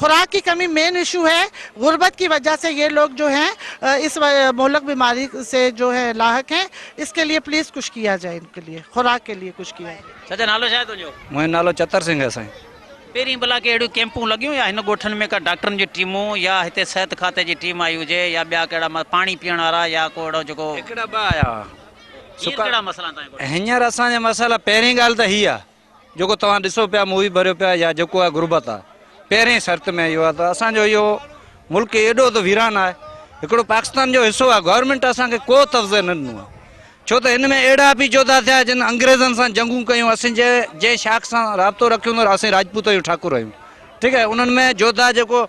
خوراڪ ڪي ڪمي مين اشو هي غربت ڪي وجه سي يي لوگ جو هين اس مهلڪ بيماري سي جو هي لاحق هين اس ڪي ليي پليز ڪڇ ڪيا جائي ان ڪي ليي خوراڪ ڪي ليي ڪڇ ڪيا جائي. چاچا نالو ڇا آهي تنهنجو؟ منهنجو نالو چتر سنگهه آهي سائين. پهرين ڀلا ڪي اهڙيون ڪيمپون لڳيون يا هن ڳوٺن ۾ ڪا ڊاڪٽرن جون ٽيمون يا هتي صحت کاتي جي ٽيم آئي هجي يا ٻيا ڪهڙا پاڻي پيئڻ وارا يا ڪو اهڙو جيڪو. هڪڙا ٻه آيا هئا. هينئر ڪهڙا مسئلا آهن توهان جي ڳوٺ ۾؟ هينئر اسان جا مسئلا پهرين ڳالهه ته هي آهي جيڪو توهان ڏسو پيا مووي ڀريو پيا يا جيڪو آهي غربت آهي پهرين شرط ۾ اهو آهي ته اسان جو اهو ملڪ ايڏو ته ويران آهي هڪڙو پاڪستان جو حصو آهي گورنمينٽ اسان کي ڪو تحفظ نه ڏنو آهي ڇو ته هن ۾ اهڙا به جوڌا ٿيا جن انگريزن سان جنگون ڪيون اسين جنهن جنهن شاخ سان رابطو رکيون ٿا اسين راجپوت آهيون ٺاڪر آهيون ٺيڪ آهي انهن ۾ جوڌا جيڪو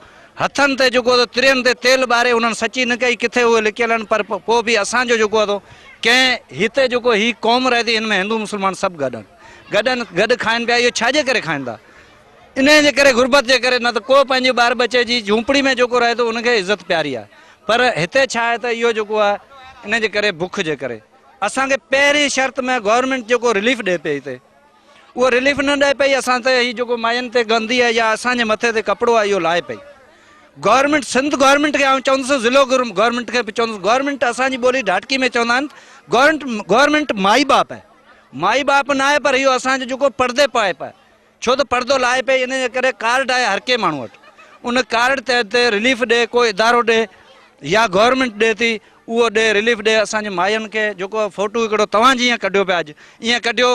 هٿن تي جيڪو ترين تي تيل ٻاري انهن سچي نه ڪئي ڪٿي اهي لڪيل آهن پر پوء به اسان جو جيڪو آهي ڪنهن هتي جيڪو هي قوم رهي ٿي هن ۾ هندو مسلمان سڀ گڏ آهن گڏ آهن گڏ کائن پيا اهو ڇا جي ڪري کائن ٿا انهيء جي ڪري غربت جي ڪري نه ته ڪو پنهنجي ٻار ٻچي جي جهونپڙي ۾ جيڪو رهي ٿو ان کي عزت پياري آهي پر هتي ڇا آهي ته اهو جيڪو آهي ان جي ڪري بک جي ڪري اسان کي پهرين شرط ۾ گورنمينٽ جيڪو رليف ڏي پئي هتي اهو رليف نه ڏئي پئي اسان تي هي جيڪو ماين تي گندي آهي يا اسان جي مٿي تي ڪپڙو آهي اهو لاهي پئي گورنمينٽ سنڌ گورنمينٽ کي آئون چوندس ضلعو گورنمينٽ کي به چوندس گورنمينٽ اسان جي ٻولي ڍاٽڪي ۾ چوندا آهن گورنمينٽ گورنمينٽ مائي باپ آهي مائي باپ نه آهي پر اهو اسان جو جيڪو پردي پائي پائي ڇو ته پردو لاهي پئي ان جي ڪري ڪارڊ آهي هر ڪنهن ماڻهو وٽ ان ڪارڊ تحت رليف ڏي ڪو ادارو ڏي يا گورنمينٽ ڏي ٿي اهو ڏي رليف ڏي اسان جي ماين کي جيڪو فوٽو هڪڙو توهان جيئن ڪڍيو پيا اڄ ائين ڪڍيو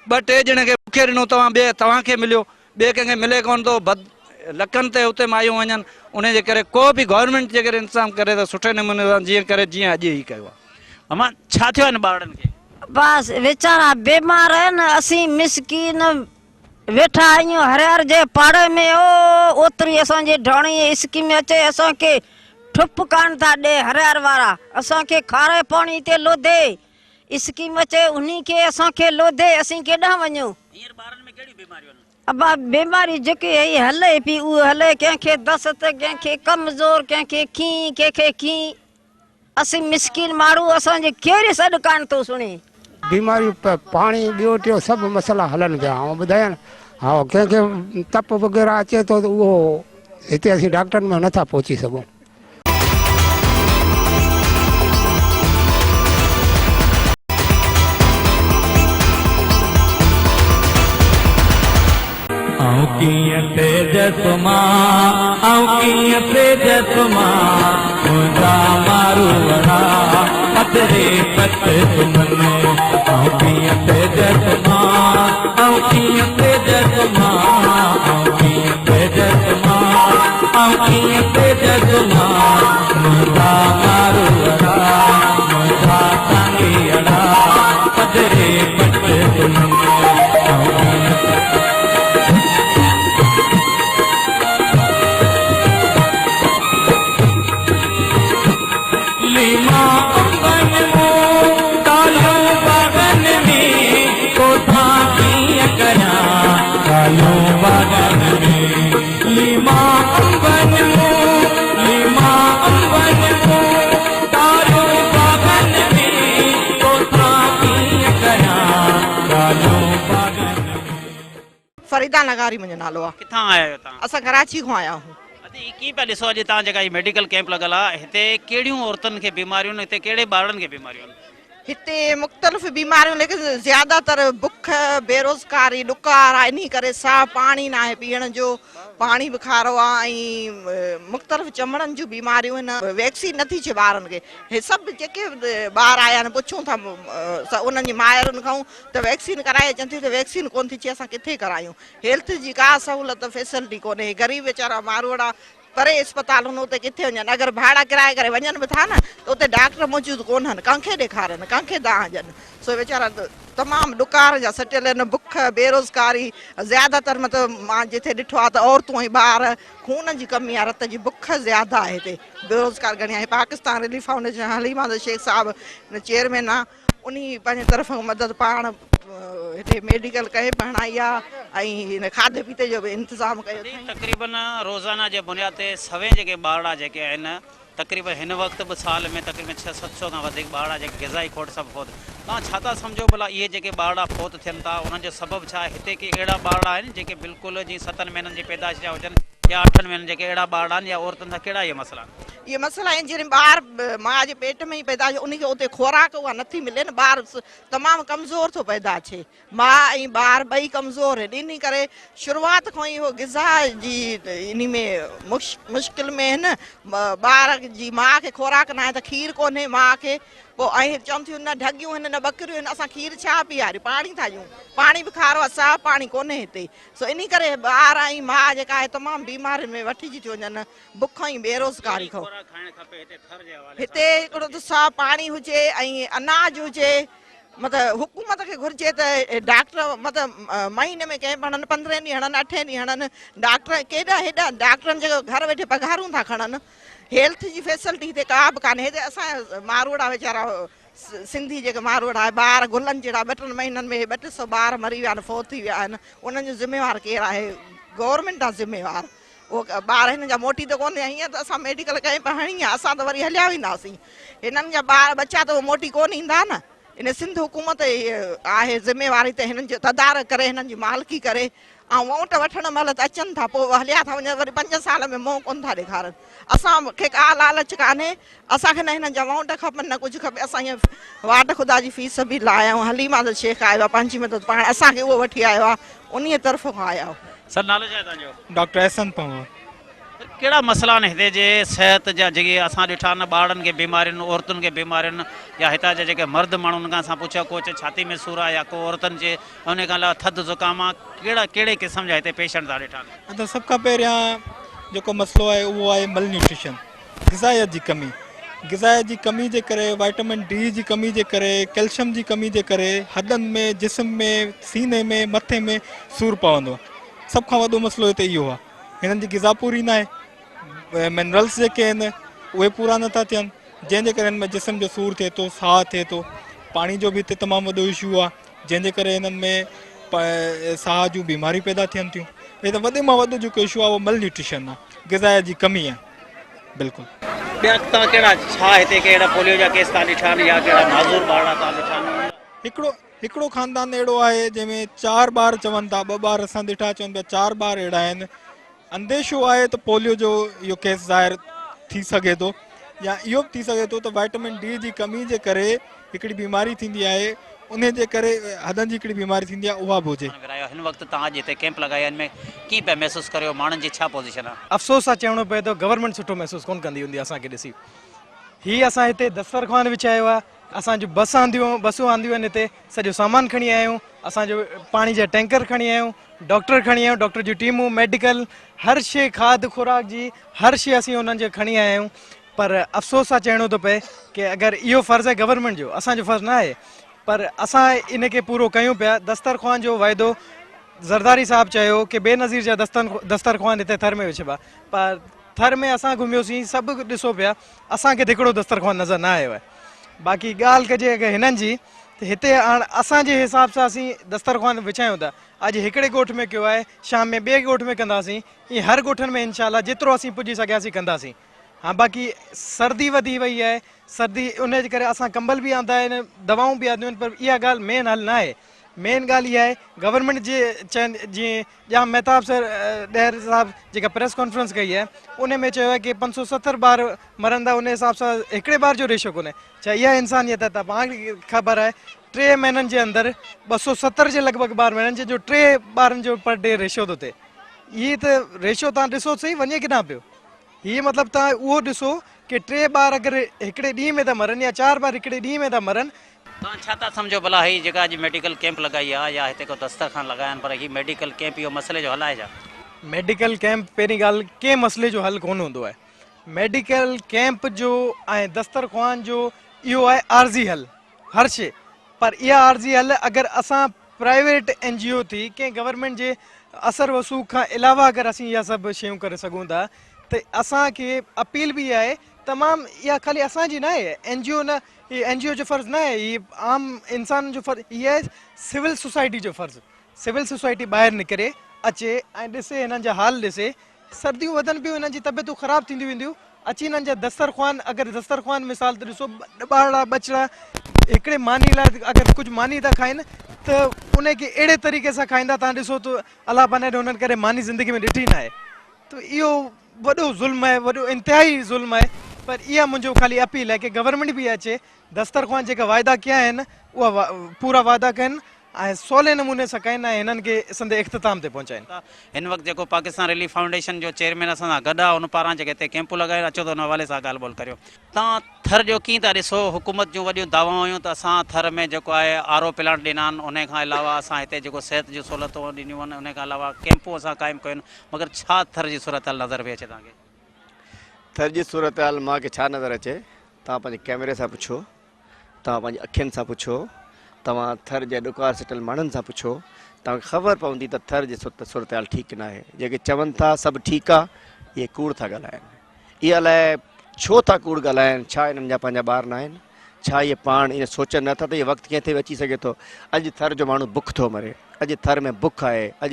ٻه ٽي ڄڻي کي مون کي ڏنو توهان ٻئي توهان کي مليو ٻئي ڪنهن کي ملي ڪونه ٿو بد لڪن تي اتي مايون وڃن ان جي ڪري ڪو به گورنمينٽ جيڪڏهن انتظام ڪري ته سٺي نموني سان جيئن ڪري جيئن اڄ هي ڪيو آهي. امان ڇا ٿيو آهي هن ٻارڙن کي؟ بس ويچارا بيمار آهن اسين مسڪين ويٺا آهيون هريار جي پاڙي ۾ او اوتري اسان جي ڍاڻي اسڪيم اچي اسان کي ٺپ ڪان ٿا ڏي هريار وارا اسان کي کاري پاڻي تي لوڌي اسڪيم اچي انهي کي اسان کي لوڌي اسين ڪيڏانهن وڃون. هينئر ٻارن ۾ ڪهڙيون بيماريون آهن؟ ابا بيماري جيڪي هي هلي پي اهو هلي ڪنهن کي دست ڪنهن کي ڪمزور ڪنهن کي کين ڪنهن کي کين. اسين مسڪين ماڻهو اسان جي ڪير سڏ ڪانه ٿو سڻي. بيماريون پاڻي ٻيو ٽيو سڀ مسئلا هلن پيا آئون ٻڌايان ها ڪنهن کي تپ وغيره اچي ٿو ته اهو هتي اسين ڊاڪٽرن ۾ نٿا پهچي سگهون. آئون ڪيئن پيجس مان، آئون ڪيئن پيجس مان، منهنجا ماروئڙا پڌري پٽ سمهن. آئون ڪيئن پيجس مان، آئون ڪيئن پيجس مان، آئون ڪيئن پيجس مان، آئون ڪيئن پيجس مان، منهنجا ماروئڙا، منهنجا سانگيئڙا پڌري پٽ سمهن. آئون ڪيئن ليما انبن مون ڳالهيون باغن ۾، توسان ڪيئن ڪريان ڳالهيون باغن ۾. ليما انبن مون، ليما انبن مون، ڳالهيون باغن ۾، توسان ڪيئن ڪريان ڳالهيون باغن ۾. فريده لغاري منهنجو نالو آ. ڪٿان آيا آهيو توهان؟ اسان ڪراچي کان آيا آهيون. ادي هي ڪيئن پيا ڏسو اڄ تان جيڪا هي ميڊيڪل ڪيمپ لڳل آ هتي ڪهڙيون عورتن کي بيماريون آهن هتي ڪهڙي ٻارڙن کي بيماريون آهن؟ هتي مختلف بيماريون ليڪن زياده تر بک بيروزگاري ڏڪار آ انهي ڪري صاف پاڻي ناهي پيئڻ جو پاڻي به کارو آ ۽ مختلف چمڙن جون بيماريون آهن ويڪسين نٿي ٿئي ٻارن کي هي سڀ جيڪي به ٻار آيا آهن پڇون ٿا انهن جي مائرن کان ته ويڪسين ڪرائي اچن ٿيون ته ويڪسين ڪونه ٿي ٿئي اسان ڪٿي ڪرايون هيلٿ جي ڪا سهولت فيسلٽي ڪونهي غريب ويچارا ماروئڙا پري اسپتال هن اتي ڪٿي وڃن اگر ڀاڙا ڪرايا ڪري وڃن به ٿا نه ته اتي ڊاڪٽر موجود ڪونهن ڪنهن کي ڏيکارن ڪنهن کي دانهن ڏين سو ويچارا تمام ڏڪار جا سٽيل آهن بک بيروزگاري زياده تر مطلب مان جٿي ڏٺو آهي ته عورتون ۽ ٻار خون جي ڪمي آهي رت جي بک زياده آهي هتي بيروزگار گهڻي آهي پاڪستان رليف فائونڊيشن حليم عادل شيخ صاحب چيئرمين آهي انهي پنهنجي طرف کان مدد پاڻ هتي ميڊيڪل ڪئمپ هڻائي آ ۽ هن کاڌي پيتي جو به انتظام ڪيو اٿائين. تقريبن روزانه جي بنياد تي سوين جيڪي ٻارڙا جيڪي آهن تقريبن هن وقت به سال ۾ تقريبن ڇهه 700 کان وڌيڪ ٻارڙا جيڪي غذائي کوٽ سبب فوت توهان ڇا ٿا سمجهو ڀلا اهي جيڪي ٻارڙا فوت ٿين ٿا انهن جو سبب ڇا آهي هتي ڪي اهڙا ٻارڙا آهن جيڪي بلڪل جي ستن مهينن جي پيدائش جا هجن يا اٺن مهينن جيڪي اهڙا ٻارڙا آهن يا عورتن سان ڪهڙا اهي مسئلا آهن. اهي مسئلا آهن جڏهن ٻار ماء جي پيٽ ۾ ئي پيدا ٿئي ان کي اتي خوراڪ اها نٿي ملي نه ٻار تمام ڪمزور ٿو پيدا ٿئي ماء ۽ ٻار ٻئي ڪمزور آهن انهي ڪري شروعات کان ئي اهو غذا جي انهي ۾ مشڪل ۾ آهن ٻار جي ماء کي خوراڪ ناهي ته کير ڪونهي ماء کي پوء ۽ چون ٿيون نه ڍڳيون آهن نه ٻڪريون آهن اسان کير ڇا پياريون پاڻي ٿا ڏيون پاڻي به کارو آهي صاف پاڻي ڪونهي هتي سو انهي ڪري ٻار ۽ ماء جيڪا آهي تمام بيمارين ۾ وٺجي ٿيو وڃن بک ۽ بيروزگاري کان. خوراڪ کائڻ کپي هتي ٿر جي حوالي سان؟ هتي هڪڙو ته صاف پاڻي هجي ۽ اناج هجي مطلب حڪومت کي گهرجي ته ڊاڪٽر مطلب مهيني ۾ ڪئمپ هڻن پندرهين ڏينهن هڻن اٺين ڏينهن هڻن ڊاڪٽر ڪيڏا هيڏا ڊاڪٽرن جيڪو گهر ويٺي پگهارون ٿا کڻن هيلٿ جي فيسلٽي هتي ڪا به ڪانهي هتي اسان جا ماروئڙا ويچارا سنڌي جيڪي ماروئڙا ٻار گلن جهڙا ٻه ٽن مهينن ۾ ٻه ٽي سو ٻار مري ويا آهن فوت ٿي ويا آهن انهن جو ذميوار ڪير آهي گورنمينٽ آهي ذميوار اهو ٻار هنن جا موٽي ته ڪونه هيئن ته اسان ميڊيڪل ڪئمپ هڻي آ اسان ته وري هليا وينداسين هنن جا ٻار ٻچا ته موٽي ڪونه ايندا نه ان سنڌ حڪومت آهي ذميواري ته هنن جو تدارڪ ڪري هنن جي مالڪي ڪري ۽ ووٽ وٺڻ مهل ته اچن ٿا پوء هليا ٿا وڃن وري پنج سال ۾ منهن ڪونه ٿا ڏيکارن اسان کي ڪا لالچ ڪانهي اسان کي نه هنن جا ووٽ کپن نه ڪجهه کپي اسان هيئن واٽ خدا جي في سبيل الله آيا آهيون حليم عادل شيخ آيو آهي پنهنجي مدد پاڻ اسان کي اهو وٺي آيو آهي انهيء طرف کان آيا آهيون. سر نالو ڇا آهي توهان جو؟ ڊاڪٽر احسن پنهور. سر ڪهڙا مسئلا آهن هتي جي صحت جا جيڪي اسان ڏٺا آهن ٻارڙن کي بيمارين عورتن کي بيمارين يا هتان جا جيڪي مرد ماڻهو انهن کان اسان پڇيو ڪو چئي ڇاتي ۾ سور آهي يا ڪو عورتن چئي ان کان علاوه ٿڌ زڪام آهي ڪهڙا ڪهڙي قسم جا هتي پيشنٽ توهان ڏٺا آهن؟ ادا سڀ کان پهريان جيڪو مسئلو آهي اهو آهي مل نيوٽريشن غذائيت جي ڪمي، غذائيت جي ڪمي جي ڪري وائٽامن ڊي جي ڪمي جي ڪري ڪئلشم جي ڪمي جي ڪري هڏن ۾ جسم ۾ سيني ۾ مٿي ۾ سور پوندو آهي سڀ کان وڏو مسئلو هتي اهو آهي هنن جي غذا پوري ناهي منرلس جيڪي آهن اهي پورا نٿا ٿين جنهن جي ڪري هن ۾ جسم جو سور ٿئي ٿو ساهه ٿئي ٿو پاڻي جو به هتي تمام وڏو اشو آهي جنهن جي ڪري هنن ۾ ساهه جون بيماريون پيدا ٿين ٿيون هي ته وڏي مان وڏو جيڪو اشو آهي اهو مل نيوٽريشن آهي غذائيت جي ڪمي آهي بلڪل. ٻيا توهان ڪهڙا ڇا هتي ڪهڙا پوليو جا ڪيس توهان ڏٺا آهن يا ڪهڙا معذور ٻارڙا توهان ڏٺا آهن؟ هڪڙو هڪڙو خاندان اهڙو آهي جنهن ۾ چار ٻار چون ٿا ٻه ٻار اسان ڏٺا چون پيا چار ٻار اهڙا آهن انديشو آهي ته پوليو جو اهو ڪيس ظاهر ٿي سگهي ٿو يا اهو به ٿي سگهي ٿو ته وائٽامن ڊي جي ڪمي جي ڪري هڪڙي بيماري ٿيندي آهي انهي جي ڪري هڏن جي هڪڙي بيماري ٿيندي آهي اها به هجي. ورهايو هن وقت توهان اڄ هتي ڪيمپ لڳائي آهي ان ۾ ڪيئن پيا محسوس ڪريو ماڻهن جي ڇا پوزيشن آهي؟ افسوس سان چوڻو پئي ٿو گورنمينٽ سٺو محسوس ڪونه ڪندي هوندي اسان کي ڏسي هي اسان هتي دسترخوان وڇايو آهي اسان جون بس آنديون بسون آنديون آهن هتي سڄو سامان کڻي آيا آهيون اسان جو پاڻي جا ٽينڪر کڻي آيا آهيون ڊاڪٽر کڻي آيا آهيون ڊاڪٽر جون ٽيمون ميڊيڪل هر شي کاڌ خوراڪ جي هر شي اسين انهن جي کڻي آيا آهيون پر افسوس سان چئڻو ٿو پئي ڪي اگر اهو فرض آهي گورنمينٽ جو اسان جو فرض نه آهي پر اسان ان کي پورو ڪيون پيا دسترخوان جو واعدو زرداري صاحب چيو ڪي بي نظير جا دسترخوان هتي ٿر ۾ وڇبا پر ٿر ۾ اسان گهميوسين سڀ ڏسو پيا اسان کي ته هڪڙو دسترخوان نظر نه آيو آهي باقي ڳالهه ڪجي اگر هنن جي ته هتي هاڻ اسان جي حساب سان اسين دسترخوان وڇايون ٿا اڄ هڪڙي ڳوٺ ۾ ڪيو آهي شام ۾ ٻئي ڳوٺ ۾ ڪنداسين ائين هر ڳوٺن ۾ انشاء الله جيترو اسين پڄي سگهياسين ڪنداسين ها باقي سردي وڌي وئي آهي سردي ان جي ڪري اسان ڪمبل به آندا آهن دوائون به آنديون آهن پر اها ڳالهه مين حل نه آهي مين ڳالهه اها آهي گورنمينٽ جي چين جيئن ڄام مهتاب سر ڏهر صاحب جيڪا پريس ڪانفرنس ڪئي آهي ان ۾ چيو آهي ڪي 570 ٻار مرن ٿا ان حساب سان هڪڙي ٻار جو ريشو ڪونهي ڇا اها انسانيت آهي ته پاڻ کي خبر آهي ٽي مهينن جي اندر 270 جي لڳ ڀڳ ٻار مرن جنهن جو ٽي ٻارن جو پر ڊي ريشو ٿو ٿئي هي ته ريشو تان ڏسو سهي وڃي ڪيڏانهن پيو هي مطلب تان اهو ڏسو ڪي ٽي ٻار اگر هڪڙي ڏينهن ۾ ٿا مرن يا چار ٻار هڪڙي ڏينهن ۾ ٿا مرن. توهان ڇا ٿا سمجهو ڀلا هي جيڪا اڄ ميڊيڪل ڪيمپ لڳائي آ يا هتي ڪو دسترخوان لڳايا آهن پر هي ميڊيڪل ڪيمپ اهو مسئلي جو حل آهي ڇا؟ ميڊيڪل ڪيمپ پهرين ڳالهه ڪنهن مسئلي جو حل ڪونه هوندو آهي ميڊيڪل ڪيمپ جو ۽ دسترخوان جو اهو آهي عارضي حل هر شي پر اها عارضي حل اگر اسان پرائيويٽ اين جي او ٿي ڪنهن گورنمينٽ جي اثر وسوخ کان علاوه اگر اسين اها سڀ شيون ڪري سگهون ٿا ته اسان کي اپيل به آهي تمام اها خالي اسان جي ناهي اين جي او نه هي اين جي او جو فرض ناهي هي عام انسان جو فرض هي آهي سول سوسائٽي جو فرض سول سوسائٽي ٻاهر نڪري اچي ۽ ڏسي هنن جا حال ڏسي سرديون وڌن پيون هنن جي طبيعتون خراب ٿينديون وينديون اچي هنن جا دسترخوان اگر دسترخوان مثال ته ڏسو ٻارڙا ٻچڙا هڪڙي ماني لاء اگر ڪجهه ماني ٿا کائن ته ان کي اهڙي طريقي سان کائيندا تان ڏسو ته الله پناهه ڏي هنن ڪڏهن ماني زندگي ۾ ڏٺي ناهي ته اهو وڏو ظلم آهي وڏو انتهائي ظلم آهي پر اها منهنجو خالي اپيل آهي ڪي گورنمينٽ به اچي دسترخوان جيڪا واعدا ڪيا آهن اها پورا واعدا ڪن ۽ سولي نموني سان ڪن ۽ هنن کي سندي اختتام تي پهچائين. هن وقت جيڪو پاڪستان رليف فائونڊيشن جو چيئرمين اسان سان گڏ آهي ان پاران جيڪي هتي ڪيمپون لڳايون اچو ته ان حوالي سان ڳالهه ٻولهه ڪريون. تان ٿر جو ڪيئن ٿا ڏسو حڪومت جون وڏيون دعوائون هيون ته اسان ٿر ۾ جيڪو آهي آر او پلانٽ ڏنا آهن انهي کان علاوه اسان هتي جيڪو صحت جون سهولتون ڏنيون آهن انهي کان علاوه ڪيمپون اسان قائم ڪيون آهن مگر ڇا ٿر جي صورتحال نظر پئي اچي توهان کي؟ ٿر جي صورتحال مان کي ڇا نظر اچي توهان پنهنجي ڪيمري سان پڇو توهان پنهنجي اکين سان پڇو توهان ٿر جي ڏڪار سٽل ماڻهن سان پڇو توهان کي خبر پوندي ته ٿر جي صورتحال ٺيڪ ناهي جيڪي چون ٿا سڀ ٺيڪ آ اهي ڪوڙ ٿا ڳالهائن اهي الائي ڇو ٿا ڪوڙ ڳالهائن ڇا انهن جا پنهنجا ٻار ناهن ڇا اهي پاڻ ائين سوچن نه ٿا ته اهو وقت ڪنهن تي به اچي سگهي ٿو. اڄ ٿر جو ماڻهو بک ٿو مري. اڄ ٿر ۾ بک آهي. اڄ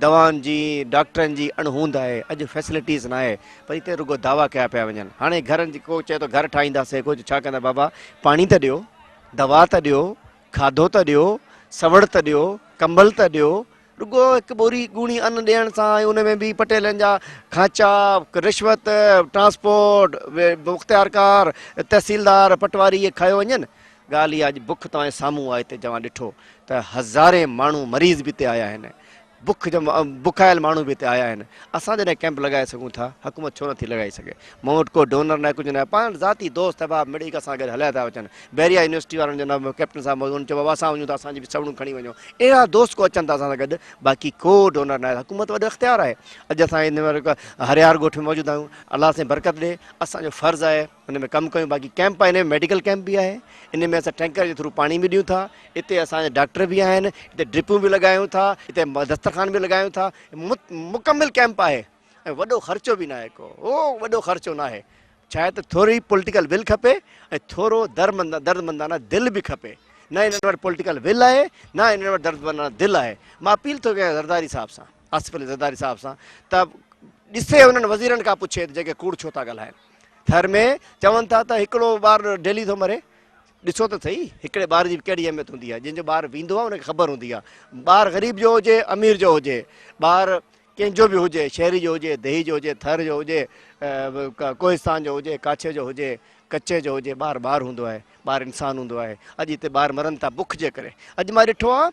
دوائن جي، ڊاڪٽرن جي اڻ هوند آهي. اڄ فيسلٽيز ناهي. پر هتي رڳو دعويٰ ڪيا پيا وڃن. هاڻي گهرن جي ڪو چئي ٿو گهر ٺاهينداسين، ڪو ڇا ڪندا بابا پاڻي ته ڏيو، دوا ته ڏيو، کاڌو ته ڏيو، سوڙ ته ڏيو، ڪمبل ته ڏيو، رڳو هڪ ٻوري ڳوڻي ان ڏيڻ سان ۽ ان ۾ به پٽيلن جا کانچا، رشوت، ٽرانسپورٽ، مختيارڪار، تحصيلدار، پٽواري اهي کايو وڃن. ڳالهه اها اڄ بک توهان جي سامهون آهي هتي جوان ڏٺو ته هزارين ماڻهو مريض به هتي آيا آهن. بک جا بکايل ماڻهو به هتي آيا آهن. اسان جڏهن ڪئمپ لڳائي سگهون ٿا حڪومت ڇو نٿي لڳائي سگهي. مون وٽ ڪو ڊونر ناهي ڪجهه ناهي پاڻ ذاتي دوست احباب مڙئي اسان گڏ هليا ٿا اچن. بحريه يونيورسٽي وارن جو نام ڪئپٽن صاحب موجود انهن چيو بابا اسان وڃون ٿا اسان جي به سوڙون کڻي وڃو اهڙا دوست ڪو اچن ٿا اسان سان گڏ باقي ڪو ڊونر ناهي حڪومت وڏو اختيار آهي اڄ اسان هن مهل هريار ڳوٺ ۾ موجود آهيون الله سائين برڪت ڏي اسان جو فرض آهي ان ۾ ڪم ڪيون باقي ڪئمپ آهي ان ۾ ميڊيڪل ڪئمپ به آهي ان ۾ اسان ٽينڪر جي ٿرو پاڻي به ڏيون ٿا اتي اسان جا ڊاڪٽر به آهن اتي ڊرپون به لڳايون ٿا اتي دسترخوان به لڳايون ٿا مڪمل ڪئمپ آهي ۽ وڏو خرچو به ناهي ڪو وڏو خرچو ناهي ڇا آهي ته ٿوري پوليٽيڪل ول کپي ۽ ٿورو دردمندانه دل به کپي. نه انهن وٽ پوليٽيڪل ول آهي نه انهن وٽ دردمندانه دل آهي. مان اپيل ٿو ڪيان زرداري صاحب سان، آصف علي زرداري صاحب سان ته ڏسي انهن وزيرن کان پڇي ته جيڪي ڪوڙ ڇو ٿا ڳالهائن. ٿر ۾ چون ٿا ته هڪڙو ٻار ڊيلي ٿو مري. ڏسو ته سهي هڪڙي ٻار جي به ڪهڙي اهميت هوندي آهي. جنهن جو ٻار ويندو آهي ان کي خبر هوندي آهي. ٻار غريب جو هجي امير جو هجي ٻار ڪنهن جو به هجي، شهري جو هجي، ديهي جو هجي، ٿر جو هجي، ڪوهستان جو هجي، ڪاڇي جو هجي، ڪچي جو هجي، ٻار ٻار هوندو آهي، ٻار انسان هوندو آهي. اڄ هتي ٻار مرن ٿا بک جي ڪري. اڄ مان ڏٺو آهي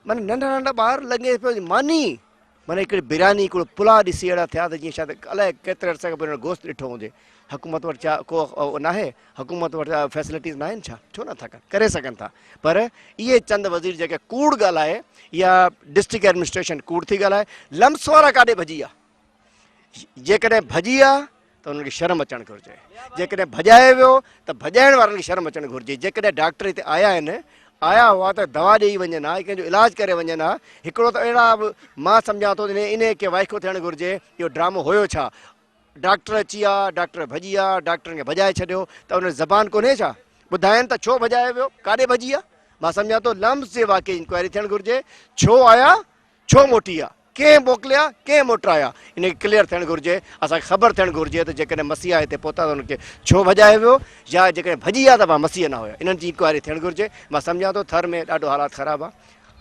معنيٰ ننڍا ننڍا ٻار لڳي پيو ماني معنيٰ هڪڙي برياني هڪڙو پلاء ڏسي اهڙا ٿيا ته جيئن شايد الائي ڪيتري عرصي کان پوء هنن گوشت ڏٺو هجي. حڪومت وٽ ڇا ڪو ناهي؟ حڪومت وٽ فيسلٽيز ناهن ڇا؟ ڇو نٿا ڪن؟ ڪري سگهن ٿا پر اهي چند وزير جيڪي ڪوڙ ڳالهائي يا ڊسٽرڪٽ ايڊمنسٽريشن ڪوڙ ٿي ڳالهائي لمس وارا ڪاڏي ڀڄي ويا؟ جيڪڏهن ڀڄي ويا ته انهن کي شرم اچڻ گهرجي جيڪڏهن ڀڄايو ويو ته ڀڄائڻ وارن کي شرم اچڻ گهرجي جيڪڏهن ڊاڪٽر هتي آيا آهن آيا هئا ته دوا ڏيئي وڃن ها ڪنهن جو علاج ڪري وڃن ها هڪڙو ته اهڙا به مان سمجهان ٿو انهي کي وائکو ٿيڻ گهرجي اهو ڊرامو هيو ڇا ڊاڪٽر اچي ويا، ڊاڪٽر ڀڄي ويا، ڊاڪٽرن کي ڀڄائي ڇڏيو ته انهن جي زبان ڪونهي ڇا؟ ٻڌائين ته ڇو ڀڄايو ويو، ڪاڏي ڀڄي ويا؟ مان سمجهان ٿو لمس جي واقعي جي انڪوائري ٿيڻ گهرجي، ڇو آيا، ڇو موٽي ويا، ڪنهن موڪليا، ڪنهن موٽرايا، ان کي ڪليئر ٿيڻ گهرجي، اسان کي خبر ٿيڻ گهرجي ته جيڪڏهن مسيحا هتي پهتا ته انهن کي ڇو ڀڄايو ويو يا جيڪڏهن ڀڄي ويا ته پاڻ مسيح نه هيا، انهن جي انڪوائري ٿيڻ گهرجي، مان سمجهان ٿو ٿر ۾ ڏاڍو حالات خراب آ،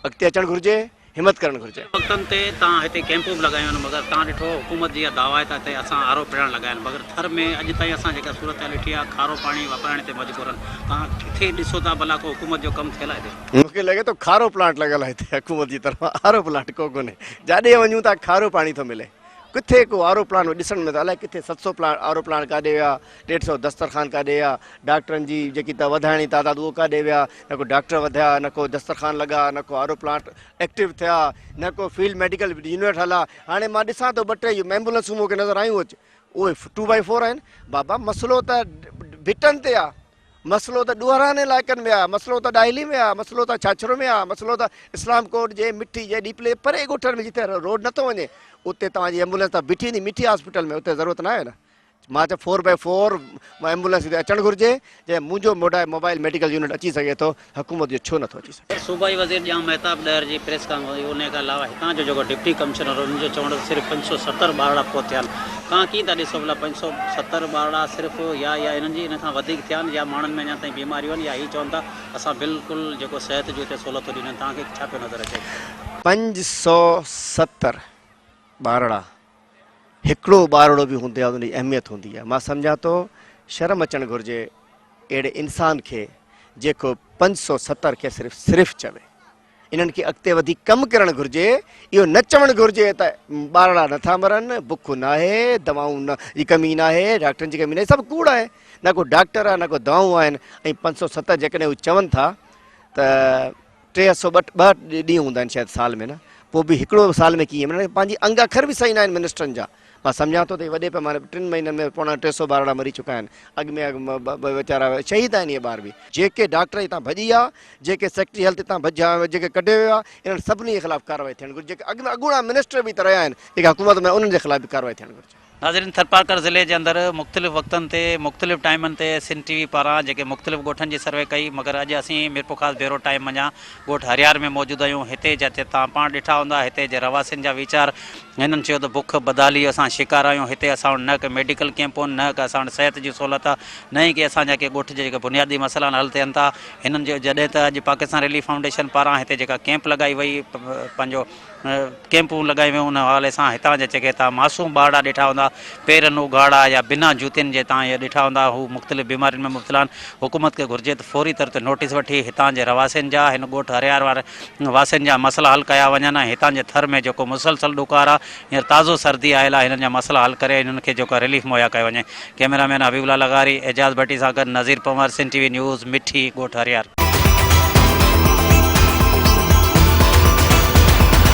اڳتي اچڻ گهرجي. همت ڪرڻ گهرجي. وقتن تي تان هتي ڪئمپون به لڳايون آهن مگر تان ڏٺو حڪومت جي اها دعويٰ آهي ته هتي اسان آر او پلانٽ لڳايا آهن مگر ٿر ۾ اڄ تائين اسان جيڪا صورتحال ڏٺي آهي کارو پاڻي واپرائڻ تي مجبور آهن تان ڪٿي ڏسو ٿا ڀلا ڪو حڪومت جو ڪم ٿيل آهي هتي. مون کي لڳي ٿو کارو پلانٽ لڳل آهي هتي حڪومت جي طرفان آر او پلانٽ ڪو ڪونهي جاڏي وڃون ٿا کارو پاڻي ٿو ملي ڪٿي ڪو آر او پلانٽ ڏسڻ ۾ ٿو الائي ڪٿي 700 پلانٽ آر او پلانٽ ڪاڏي ويا ڏيڍ سئو دسترخوان ڪاڏي ويا ڊاڪٽرن جي جيڪي ته وڌائڻي تعداد اهو ڪاڏي ويا نه ڪو ڊاڪٽر وڌيا نه ڪو دسترخوان لڳا نه ڪو آر او پلانٽ ايڪٽو ٿيا نه ڪو فيلڊ ميڊيڪل يونٽ هلا هاڻي مان ڏسان ٿو ٻه ٽي ايمبولنسون مون کي نظر آيون اچ اهي ٽو بائي فور آهن بابا مسئلو ته ڀٽن تي آ مسئلو ته ڏوهران علائقن ۾ آ مسئلو ته ڏاهلي ۾ آ مسئلو ته ڇاڇرو ۾ آ مسئلو ته اسلام ڪوٽ جي مٺي جي ڏيپلي پري ڳوٺن ۾ جتي روڊ نٿو وڃي اتي توهان جي ايمبولنس ته بيٺي هوندي مٺي هاسپيٽل ۾ اتي ضرورت ناهي نه مان چيو فور بائي فور ايمبولنس هتي اچڻ گهرجي جنهن منهنجو موبائل ميڊيڪل يونٽ اچي سگهي ٿو حڪومت جو ڇو نٿو اچي سگهي. صوبائي وزير ڄام مهتاب ڏهر جي پريس ڪانفرنس هئي انهي کان علاوه هتان جو جيڪو ڊپٽي ڪمشنر هو ان جو چوڻ هو ته صرف 570 ٻارڙا فوت ٿيا آهن توهان ڪيئن ٿا ڏسو ڀلا 570 ٻارڙا صرف يا يا انهن جي ان کان وڌيڪ ٿيا آهن يا ماڻهن ۾ اڃا تائين بيماريون آهن يا هي چون ٿا اسان بلڪل جيڪو صحت جون هتي سهولتون ڏنيون آهن توهان کي ڇا پيو نظر اچي. 570 ٻارڙا هڪڙو ٻارڙو به هوندي آهي ان جي اهميت هوندي آهي مان سمجهان ٿو شرم اچڻ گهرجي اهڙي انسان کي جيڪو 570 کي صرف صرف چوي انهن کي اڳتي وڌي ڪم ڪرڻ گهرجي اهو نه چوڻ گهرجي ته ٻارڙا نٿا مرن بک ناهي دوائون جي ڪمي ناهي ڊاڪٽرن جي ڪمي ناهي سڀ ڪوڙ آهي نه ڪو ڊاڪٽر آهي نه ڪو دوائون آهن ۽ 570 جيڪڏهن هو چون ٿا ته 302 ٻه ڏينهن هوندا آهن شايد سال ۾ نه پوء به هڪڙو سال ۾ ڪيئن معنيٰ پنهنجي انگ اکر به صحيح نه آهن منسٽرن جا. مان سمجهان ٿو ته هي وڏي پيماني تي ٽن مهينن ۾ پوڻا 300 ٻارڙا مري چڪا آهن. اڳ ۾ اڳ ويچارا شهيد آهن اهي ٻار به. جيڪي ڊاڪٽر هتان ڀڄي ويا، جيڪي سيڪريٽري هيلٿ هتان ڀڄيا جيڪي ڪڍي ويا، انهن سڀني جي خلاف ڪارروائي ٿيڻ گهرجي. جيڪي اڳ ۾ اڳوڻا منسٽر به ته رهيا آهن، جيڪي حڪومت ۾ انهن جي خلاف به ڪارروائي ٿيڻ گهرجي. ناظرين ٿرپارڪر ضلعي جي اندر مختلف وقتن تي مختلف ٽائيمن تي سنڌ ٽي وي پاران جيڪي مختلف ڳوٺن جي سروي ڪئي مگر اڄ اسين ميرپورخاص بيورو ٽائيم منجهان ڳوٺ هريار ۾ موجود آهيون هتي جا توهان پاڻ ڏٺا هوندا هتي جي رهواسين جا ويچار هنن چيو ته بک بدحالي اسان شڪار آهيون هتي اسان وٽ نه ڪي ميڊيڪل ڪيمپ آهن نه ڪا اسان وٽ صحت جي سهولت آهي نه ئي ڪي اسان جا ڪي ڳوٺ جا جيڪي بنيادي مسئلا آهن حل ٿين ٿا هنن چيو جڏهن ته اڄ پاڪستان رليف فائونڊيشن پاران هتي جيڪا ڪيمپ لڳائي وئي پنهنجو ڪيمپون لڳايون ويون ان حوالي سان هتان جا جيڪي توهان معصوم ٻارڙا ڏٺا هوندا پيرن اگهاڙا يا بنا جوتين جي توهان اهي ڏٺا هوندا هو مختلف بيمارين ۾ مبتلا آهن حڪومت کي گهرجي ته فوري طور تي نوٽيس وٺي هتان جي رهواسين جا هن ڳوٺ هريار واري واسين جا مسئلا حل ڪيا وڃن ۽ هتان جي ٿر ۾ جيڪو مسلسل ڏڪار آهي هينئر تازو سردي آيل آهي هنن جا مسئلا حل ڪري هنن کي جيڪو رليف مهيا ڪيو وڃي ڪئميرا مين حبيب الله لغاري اعجاز ڀٽي سان گڏ Nazir Panhwar Sindh T V news Mithi ڳوٺ هريار.